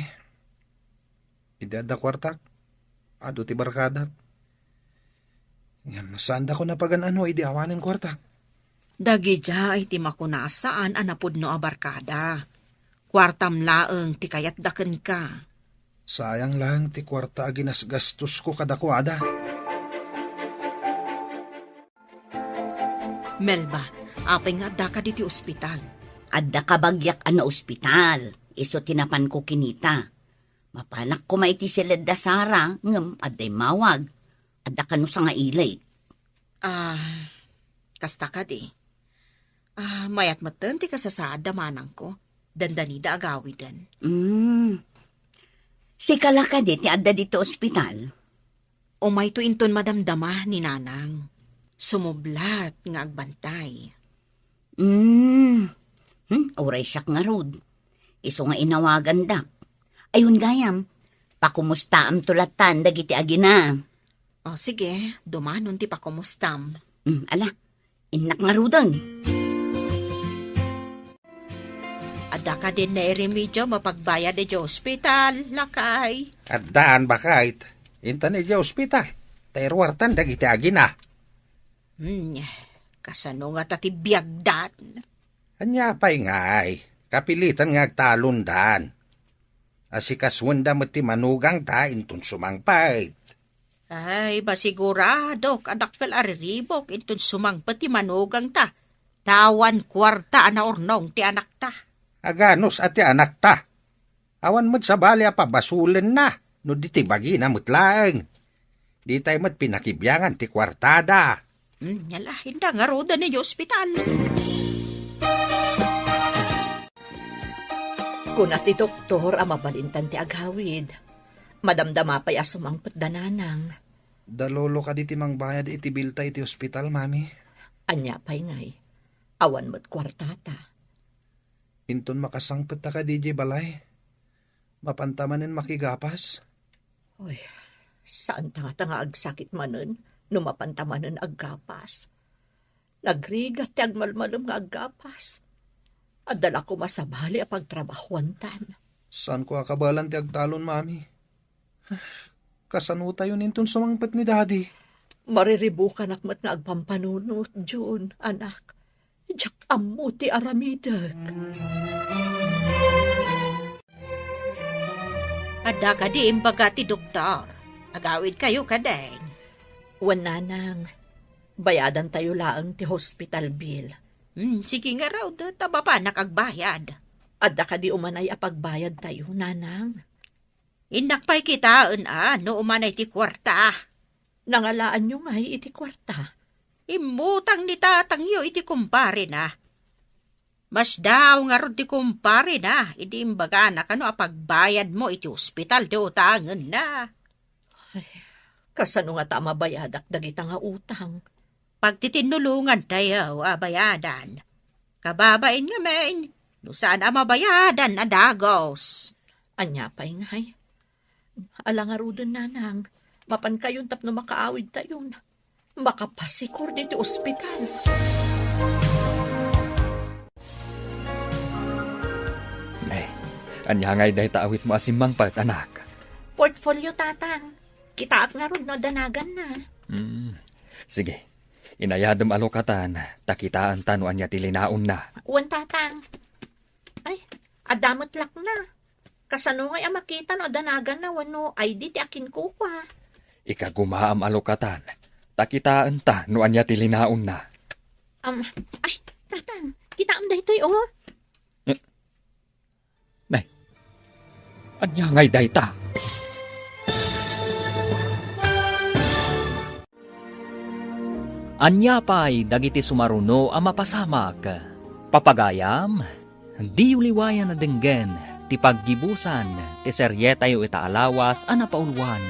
Idi adda kuartak, adu ti barkadak. Ngem saandako napagan-ano idi awanen kuartak. Dagidiay ti makuna a saan a napudno a barkada. Kuartam laeng ti kayatda kenka. Sayang laeng ti kuarta a ginasgastosko kadakuada. Melba, apay nga addaka diti ospital? Adda kabagiak a naospital, isu ti napanko kinita. Mapanak koma iti siled da Sara, ngem adda immawag. Adda kano sangaileg. Ah, kasta kadi. Ah, mayat metten ti kasasaad da manangko. Dandanida agawiden. Hmm. Sika la kadi ti adda dito ospital? Umayto inton madamdama ni Nanang. Sumublat nga agbantay. Hmm. Hmm, uray siak ngarud. Isu nga inawagandak. Ayun gayam, pakumustaamto latan dagiti agina. O, sige, dumanon ti pakumustam. Hmm, ala, innak ngaruden. Adda kadin nairemedio mapagbayad idiay ospital, lakay? Addaan, baket. Intan idiay ospital, ta iruartan dagiti agina. Hmm, kasano ngata ti biagdan? Ania pay ngay, kapilitan nga agtalondan. Asikasuenda met ti manugangta inton sumangpet. Ay, masiguradok a dakkel a riribuk inton sumangpet ti manugangta. Ta awan kuarta a naurnong ti anakta. Aganus a ti anakta. Awan met sabali a pabasolenna no di ti bagina met laeng. Ditay met pinakibiangan ti kuartada. Hmm, ala, inda ngaruden idiay ospital. Kuna ti doktor a mabalintan ti agawid. Madamdama pay a sumangpet da Nanang. Da Lolo kadi ti mangbayad iti bilta iti ospital, Mami. Ania pay ngay? Awan met kuartata. Inton makasangpet ta kadi idiay balay, mapanta manen makigapas? Uy, saanta ngata nga agsakit manen no mapanta manen aggapas. Nagrigat ti agmalmalem nga aggapas. Adda la koma sabali a pagtrabahuantan. Saanko a kabaelan ti agtalon, Mami. Kasano tayon inton sumangpet ni Daddy? Mariribukanak met nga agpampanunot, Jun, anak. Diak ammo ti aramidek. Adda kadi imbaga ti doktor? Agawid kayo kadin? Wen, Nanang. Bayadan tayo laeng ti hospital bill. Hmm, sige ngarud, ta mapanak agbayad. Adda kadi umanay a pagbayad tayo, Nanang? Innak pay kitaen a no umanay ti kuarta. Nangalaanyo ngay iti kuarta? Immutang ni tatangyo iti kumparena. Masdaaw ngarud ti kumparena idi imbagana kano a pagbayadmo iti ospital ti utangenna. Ay, kasano ngata a mabayadak dagita nga utang? Pagtitinnulongan tayo a bayadan. Kababain ngamin, no saan a mabayadan a dagus. Ania pay ngay? Ala ngaruden, Nanang, mapankayon tapno makaawidtayon. Makapasikor ditoy ospital. Ne, ania ngay dayta awitmo a simmangpet, anak? Portfolio, Tatang. Kitaak ngarud no adda naganna. Hmm. Sige. Inayadem a lukatan, ta kitaenta no ania ti linaonna. Wen, Tatang. Ay, adda met lakna. Kasano ngay a makita no adda naganna wenno I D ti akinkukua? Ikagumaam a lukatan, ta kitaenta no ania ti linaonna. Am, ay, Tatang, kitaem daytoy, oh. Eh, nay, ania ngay dayta? Ania pay dagiti sumaruno a mapasamak? Papagayam, diyo liwayan a denggen ti paggibusan ti serietayo ita a lawas a napauluan.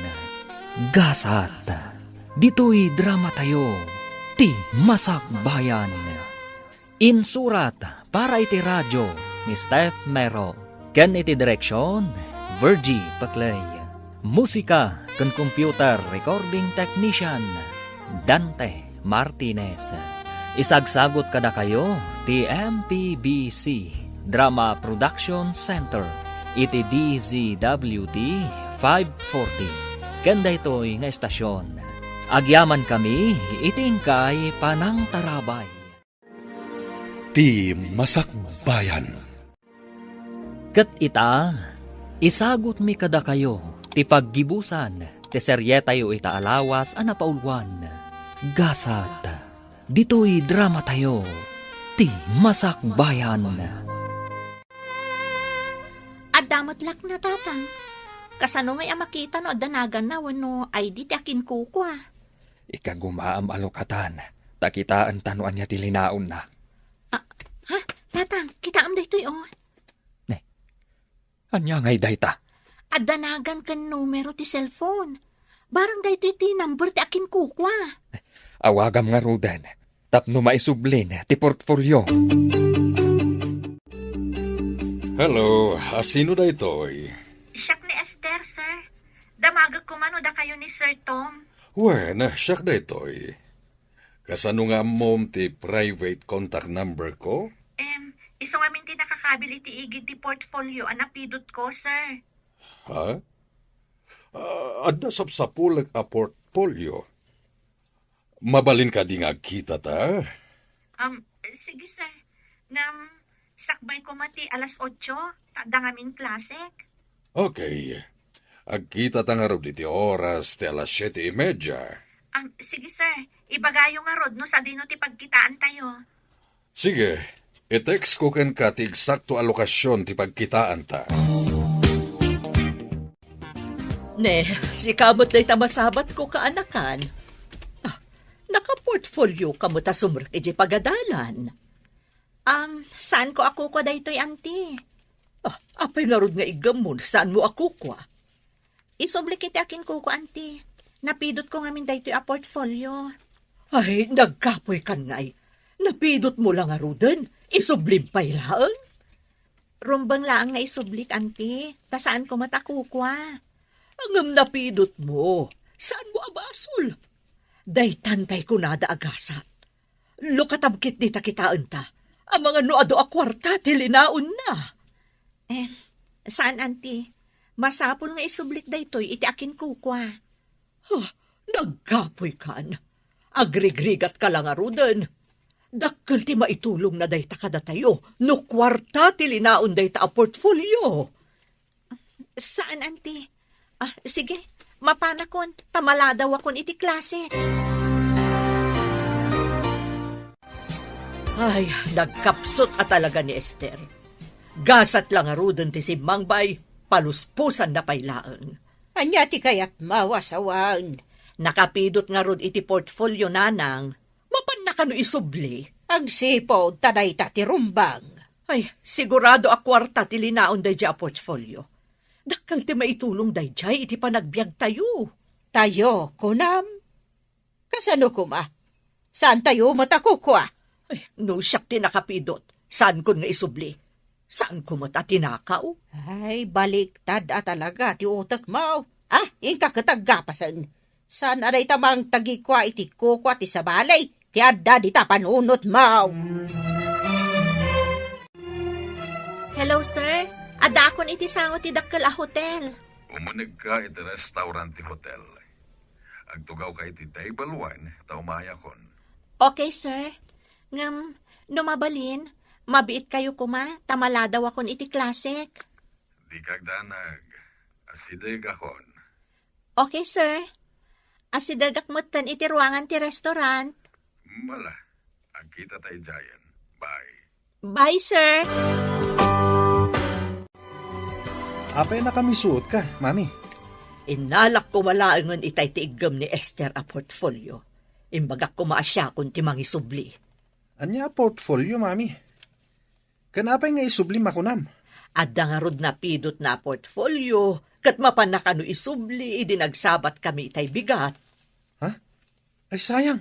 Gasat, ditoy dramatayo, ti Masakbayan. Insurat para iti radio ni Steph Mero, ken iti direksion, Virgie Paclay. Musika ken computer recording technician, Dante Martinez. Isagsagut kadakayo ti M P B C Drama Production Center iti D Z W T five forty. Ken daytoy nga estasion, agyamankami iti inkay panangtarabay. Ti Masakbayan. Ket ita, isagutmi kadakayo ti paggibusan ti serietayo ita a lawas a napauluan. Gasat, ditoy dramatayo, ti Masakbayan. Adda met lakna, Tatang. Kasano ngay a makita no adda naganna wenno I D ti akinkukua? Ikagumaam a lukatan, ta kitaenta no ania ti linaonna. Ah, ha? Tatang, kitaem daytoy, oh. Ne, ania ngay dayta? Adda nagan ken numero ti cellphone. Barang daytoy ti number ti akinkukua. Awagam ngaruden, tapno maisublin ti portfolio. Hello, a sino daytoy? Siak ni Esther, sir. Damagek koma no dakayo ni Sir Tom. Wen, siak daytoy. Kasano nga ammom ti private contact number ko? Em, isu ngamin ti nakakabil iti igid ti portfolio a napidotko, sir. Ha? Ah, adda sapsapulek a portfolio. Mabalin kadi nga agkitata? Um, sige, sir. Ngem, sakbay koma ti alas otso, ta adda ngamin klasek. Okay. Agkitata ngarud iti oras ti alas siete y media. Um, sige, sir. Ibagayo ngarud no sadino ti pagkitaantayo. Sige, i-text ko kenka ti eksakto a lokasyon ti pagkitaanta. Ne, sika met dayta masabatko, kaanakan. Ah, nakaportfolio ka met a sumrek idiay pagadalan. Um, saanko a kukua daytoy, anti. Ah, apay ngarud nga iggammon, saanmo a kukua? Isublik iti akinkukua, anti. Napidotko ngamin daytoy a portfolio. Ay, nagkapuykan ngay. Napidotmo la ngaruden, isublim pay laeng. Rumbeng laeng nga isublik, anti, ta saanko met a kukua. Ngem napidotmo, saanmo a basol? Daytan tay kunada a gasat. Lukatam ketdi ta kitaenta, amangan no adu a kuarta ti linaonna. Eh, saan, anti. Masapul nga isublik daytoy iti akinkukua. Ah, nagkapuykan. Agrigrigatka la ngaruden. Dakkel ti maitulongna dayta kadatayo no kuarta ti linaon dayta a portfolio. Saan, anti. Ah, sige, mapanakon, ta maladawakon iti klase. Ay, nagkapsut a talaga ni Esther. Gasat la ngaruden ti simmangbay, palusposanna pay laeng. Ania ti kayatmo a sawen? Nakapidot ngarud iti portfolio, nanang. Mapanna kano isubli? Agsipud ta dayta ti rumbeng. Ay, sigurado a kuarta ti linaon daydiay a portfolio. Dakkel ti maitulong daydiay iti panagbiagtayo. Tayo, kunam? Kasano koma? Saantayo met a kukua? Ay, no siak ti nakapidot, saankon nga isubli. Saanko met a tinakaw? Ay, baliktad a talaga ti utekmo. Ah, inka ket aggapasen. Saan a dayta mangtagikua iti kukua ti sabali ti adda dita panunotmo? Hello, sir. Addaakon iti sango ti dakkel a hotel. Umunegka iti restaurant ti hotel. Agtugawka iti table one, ta umayakon. Okay, sir. Ngem, no mabalin, mabiitkayo koma, ta maladawakon iti klasek. Dika agdanag. Asidegakon. Okay, sir. Asidegak metten iti ruangan ti restaurant. Mala, agkita ta idiayen. Bye. Bye, sir. Apay a nakamisuotka, Mami? Innalak koma laengen itay ti iggem ni Esther a portfolio. Imbagak koma a siakon ti mangisubli. Ania a portfolio, Mami? Ken apay nga isublim a kunam? Adda ngarud napidotna a portfolio, ket mapanna kano isubli idi nagsabatkami itay bigat. Ha? Ay, sayang.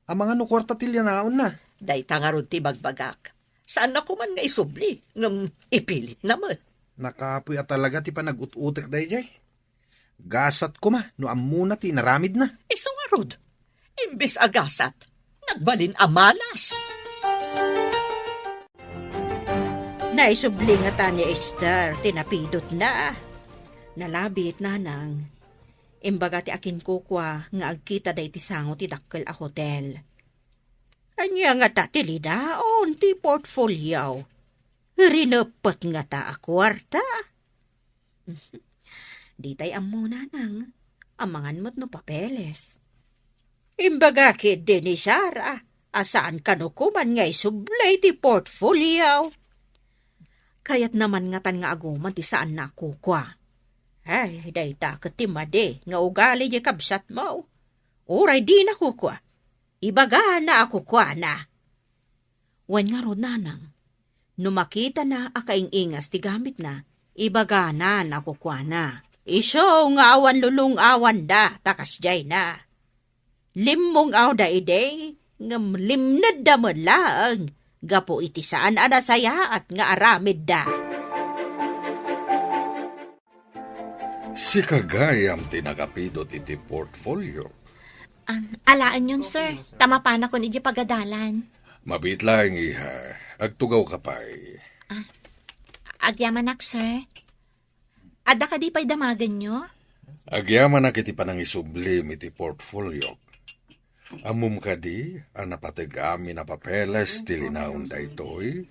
Amangan no kuarta ti linaonna. Dayta ngarud ti ibagbagak. Saanna koman nga isubli, ngem ipilitna met. Nakapuy a talaga ti panag-ut-utek daydiay. Gasat koma no ammona ti inaramidna. Isu ngarud, imbes a gasat, nagbalin a malas. Naisubli ngata ni Esther ti napidotna. Nalabit, nanang. Imbaga ti akinkukua nga agkitada iti sango ti dakkel a hotel. Ania ngata ti linaon ti portfolio? Rineppet ngata a kuarta? Ditay ammo, nanang. Amangan met no papeles. Imbaga ketdi ni Sara a saan kano koman nga isubli ti portfolio. Kayatna man ngatan nga aguman ti saanna a kukua. Ay, dayta ket ti madi nga ugali ti kabsatmo. Uray dina kukua, ibagana a kukuana. Wen ngarud, nanang, no makitana a kaing-ingas ti gamitna, ibagana a kukuana. Isu nga awan lulong-awanda ta kasdiayna. Limmong-awda idi, ngem limnedda met laeng gapu iti saan a nasayaat nga aramidda. Sika gayam ti nakapidot iti portfolio. Ah, alaenyon, sir. Ta mapanakon iti pagadalan. Mabiit laeng, iha. Agtugawka pay. Ah, agyamanak, sir. Adda kadi pay damagenyo? Agyamanak iti panangisublim iti portfoliok. Ammom kadi a napateg amin a papeles ti linaon daytoy?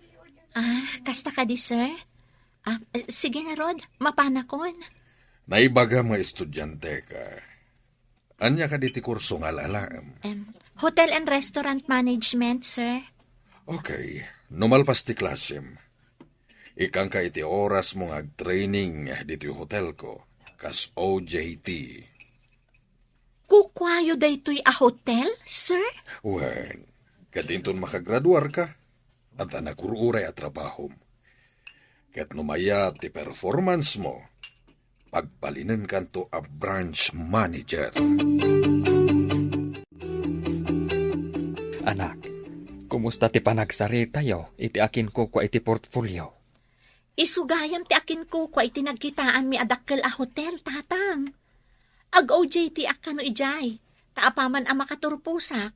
Ah, kasta kadi, sir? Ah, sige ngarud, mapanakon. Naibagam nga estudiante ka. Ania kadi ti kurso nga alaem? Em, Hotel and Restaurant Management, sir. Okay, no malpas ti klasem, ikkanka iti orasmo nga agtraining ditoy hotelko, kas O J T. Kukuayo daytoy a hotel, sir? Wen, ket inton makagraduarka, adda nagur-uray a trabahom. Ket no mayat ti performance mo, pagbalinenkanto a branch manager. Anak, kumusta ti panagsaritayo iti akinkukua iti portfolio? Isu gayam ti akinkukua iti nagkitaanmi a dakkel a hotel, Tatang. Ag-O J T ak kano idiay, ta apaman a makaturposak,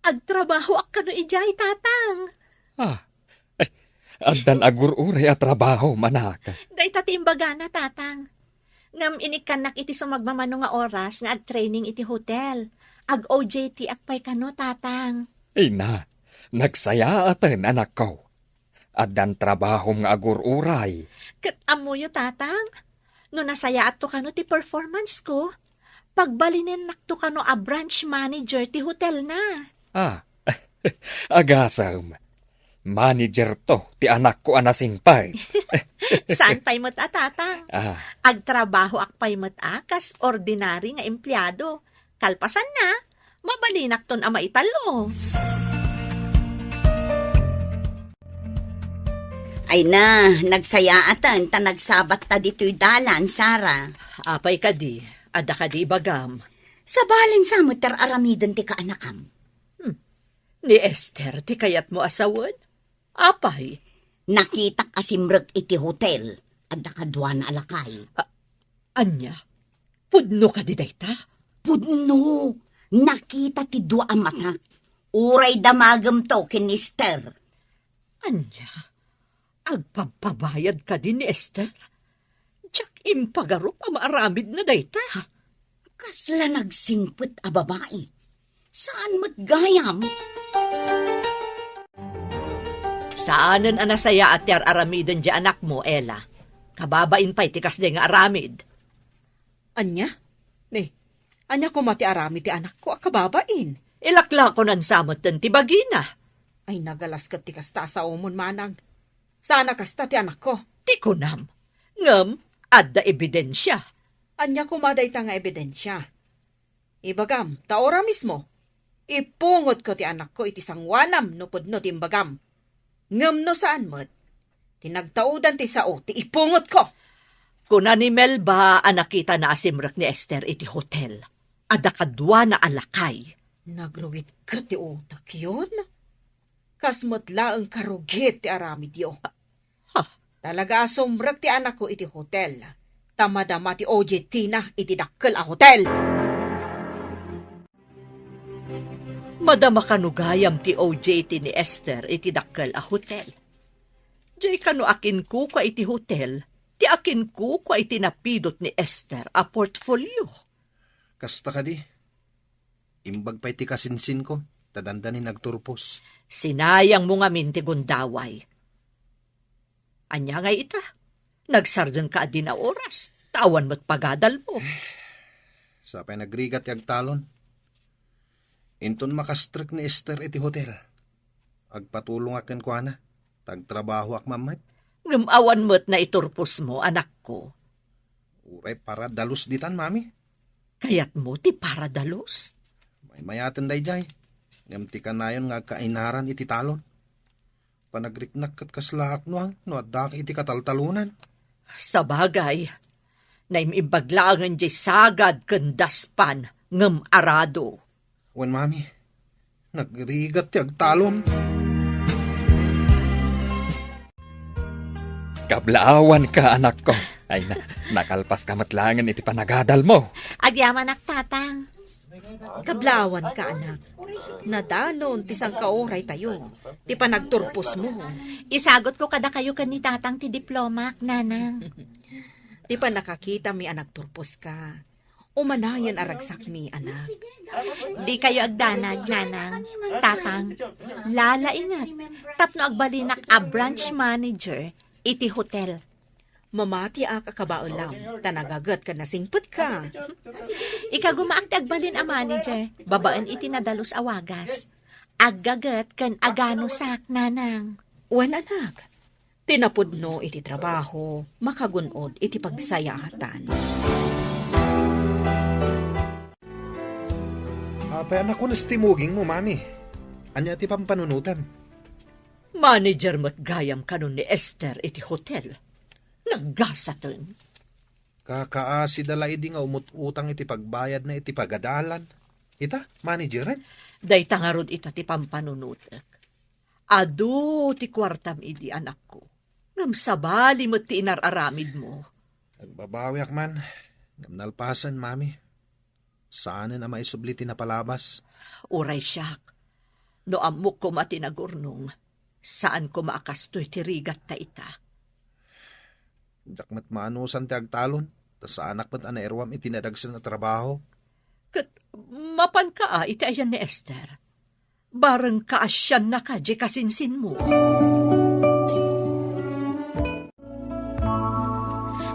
agtrabahoak kano idiay, Tatang. Ah, eh, addan agur-uray a trabaho, manak. Dayta ti imbagana, Tatang. Ngem inikkannak iti sumagmamano nga oras nga agtraining iti hotel. Ag-O J T ak pay kano, Tatang. Ina, nagsayaaten, anakko. Addan trabahom nga agur-uray. Ket ammoyo, Tatang, no nasayaatto kano ti performance ko, pagbalinennakto kano a branch manager ti hotelna. Ah, agasem. Manager to ti anakko a nasingpet. Saan pay met a, Tatang? Ah. Agtrabahoak pay met a kas ordinary nga empleado. Kalpasanna, mabalinakton a maitallo. Ay na, nagsayaaten ta nagsabatta ditoy dalan, Sara. Apay kadi, adda kadi ibagam? Sabalen sa met ti ar-aramiden ti kaanakam. Hmm. Ni Esther ti kayatmo a sawen? Apay? Nakitak a simrek iti hotel. Adda kaduana a lakay. A-, ania? Pudno kadi dayta? Pudno. Nakita ti dua a matak. Uray damagemto ken ni Esther. Ania? Agpabpabayad kadi ni Esther? Diak impagarup a maaramidna dayta. Kasla nagsingpet a babai. Saan met gayam? Saanen a nasayaat ti ar-aramiden ti anakmo, Ella. Kababain pay ti kasdiay nga aramid. Ania? Ni, ania koma ti aramid ti anakko a kababain? Ilaklakonan sa metten ti bagina. Ay, nagalas ket ti kasta a saomon, manang. Saan a kasta ti anakko. Ti kunam. Ngem, adda ebidensia. Ania koma dayta nga ebidensia? Ibagam, ta ora mismo, ipungotko ti anakko iti sangoanam no pudno ti imbagam. Ngem no saan met, ti nagtaudan ti sao ti ipungotko. Kuna ni Melba a nakitana a simrek ni Esther iti hotel. Adda kaduana a lakay. Nagrugit ket ti utakyon? Kas met laeng karugit ti aramidyo. Ha? Talaga a sumrek ti anakko iti hotel. Ta madama ti O J T na iti dakkel a hotel. Madama kano gayam ti O J T ni Esther iti dakkel a hotel. Diay kano akinkukua iti hotel, ti akinkukua iti napidot ni Esther a portfolio. Kasta kadi, imbag pay ti kasinsinko, ta dandani nagturpos. Sinayangmo ngamin ti gundaway. Ania ngay ita? Nagsardengka a dina oras, ta awan met pagadalmo. Sapay nagrigat ti agtalon. Inton makastrek ni Esther iti hotel, agpatulongak kenkuana, ta agtrabahoak man met. Ngem awan met naiturposmo, anakko. Uray paradalus ditan, mami. Kayatmo ti paradalus? Maymayaten daydiay, ngem ti kanayon nga agkainaran iti talon. Panagriknak ket kaslaak no, no addaak iti kataltalonan. Sabagay, naim-imbag laengen diay sagad ken daspan ngem arado. Wen, mami, nagrigat ti agtalon. Kablaawanka, anakko. Ay, na, nakalpaska met laengen iti panagadalmo. Agyamanak, Tatang. Kablaawanka, anak. Nadanon ti sangkauraytayo, ti panagturposmo. Isagutko kadakayo ken ni Tatang ti diplomak, Nanang. Ti pannakakitami a nagturposka, umanayen a ragsakmi, anak. Dikayo agdanag, Nanang, Tatang. Lalainget tapno agbalinak a branch manager iti hotel. Mamatiak a kabaelam, ta nagaget ken nasingpetka. Ikagumaak ti agbalin a manager, babaen iti nadalus a wagas. Aggaget ken aganusak, Nanang. Wen, anak, ti napudno iti trabaho, makagun-od iti pagsayaatan. Apay a nakunas ti mugingmo, mami? Ania ti pampanunotem? Manager met gayam kanon ni Esther iti hotel. Naggasaten. Kakaasida la idi nga umut-utang iti pagbayadna iti pagadalan. Ita, manageren? Dayta ngarud ita ti pampanunotek. Adu ti kuartam idi, anakko. Ngem sabali met ti inar-aramidmo. Agbabawiak man, ngem nalpasen, mami. Saanen a maisubli ti napalabas. Uray siak, no ammok koma ti nagurnong, saan koma a kastoy ti rigatta ita. Diak met maanusan ti agtalon, ta saanak met a nairuam iti nadagsen a trabaho. Ket mapanka a iti ayan ni Esther? Bareng kaasiannaka diay kasinsinmo.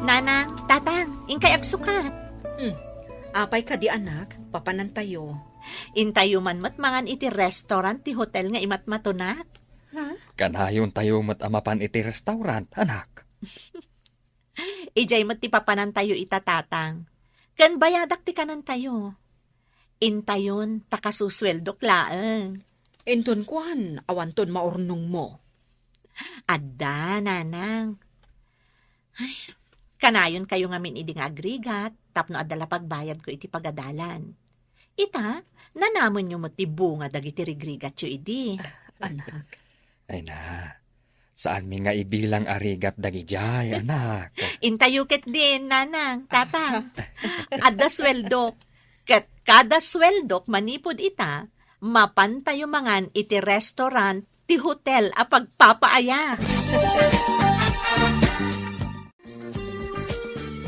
Nanang, Tatang, inkay agsukat. Hmm. Apay kadi, anak, papanantayo. Intayo man met mangan iti restaurant ti hotel nga imatmatonak. Ha? Kanayontayo met a mapan iti restaurant, anak. Idiay met ti papanantayo ita, Tatang. Ken bayadak ti kanentayo. Intayon ta kasusueldok laeng. Inton kuan, awanton maurnongmo. Adda, Nanang. Ay, kanayonkayo ngamin idi nga agrigat tapno adda la pagbayadko iti pagadalan. Ita, nanamenyo met ti bunga dagiti rigrigatyo idi. Anak. Ay na, Saanmi nga ibilang a rigat dagidiay, anak. Intayo ketdin, nanang, tatang. Adda sueldok. Ket kada sueldok manipud ita, mapantayo mangan iti restaurant ti hotel a pagpapaayat.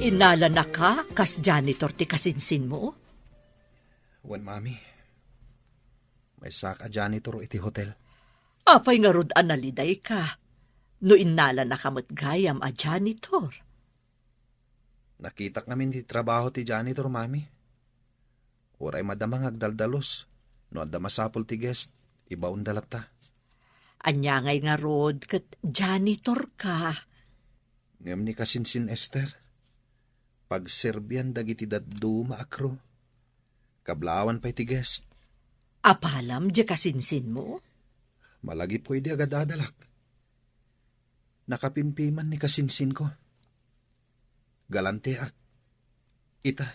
Innalanaka kas janitor ti kasinsinmo? Wen, Mami. Maysak a janitor iti hotel. Apay ngarud a nalidayka no innalanaka met gayam a janitor? Nakitak ngamin ti trabaho ti janitor, Mami. Uray madama nga agdaldalus, no adda masapul ti guest, ibaonda latta. Ania ngay ngarud ket janitorka? Ngem ni kasinsin Esther, pagserbian dagiti dadduma a crew. Kablawan pay ti guest. Apalam diay kasinsinmo? Malagipko idi agadadalak. Nakapimpiman ni kasinsinko. Galanteak. Ita,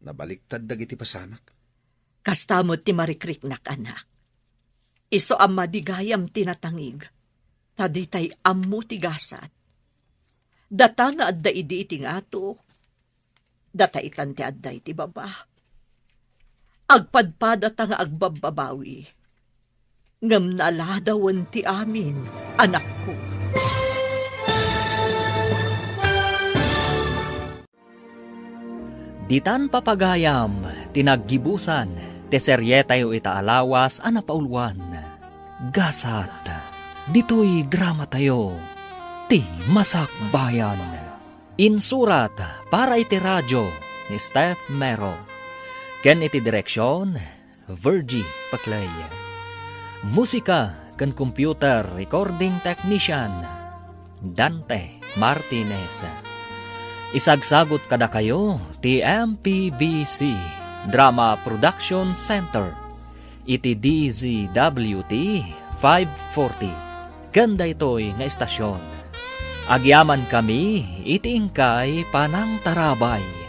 nabaliktad dagiti pasamak. Kasta met ti marikriknak, anak. Isu a madi gayam ti natangig, ta ditay ammo ti gasat. Data nga adda idi iti ngato, data itan ti adda iti baba. Agpadpadata nga agbabbabawi. Ngem naladawen ti amin, anakko. Ditan papagayam ti naggibusan ti serietayo ita a lawas a napauluan, Gasat. Ditoy dramatayo, ti Masakbayan. Insurat para iti radio ni Steph Mero, ken iti direksion, Virgie Paclay. Musika ken computer recording technician, Dante Martinez. Isagsagut kadakayo ti M P B C Drama Production Center iti D Z W T five forty. Ken daytoy nga istasion, agyamankami iti inkay panangtarabay.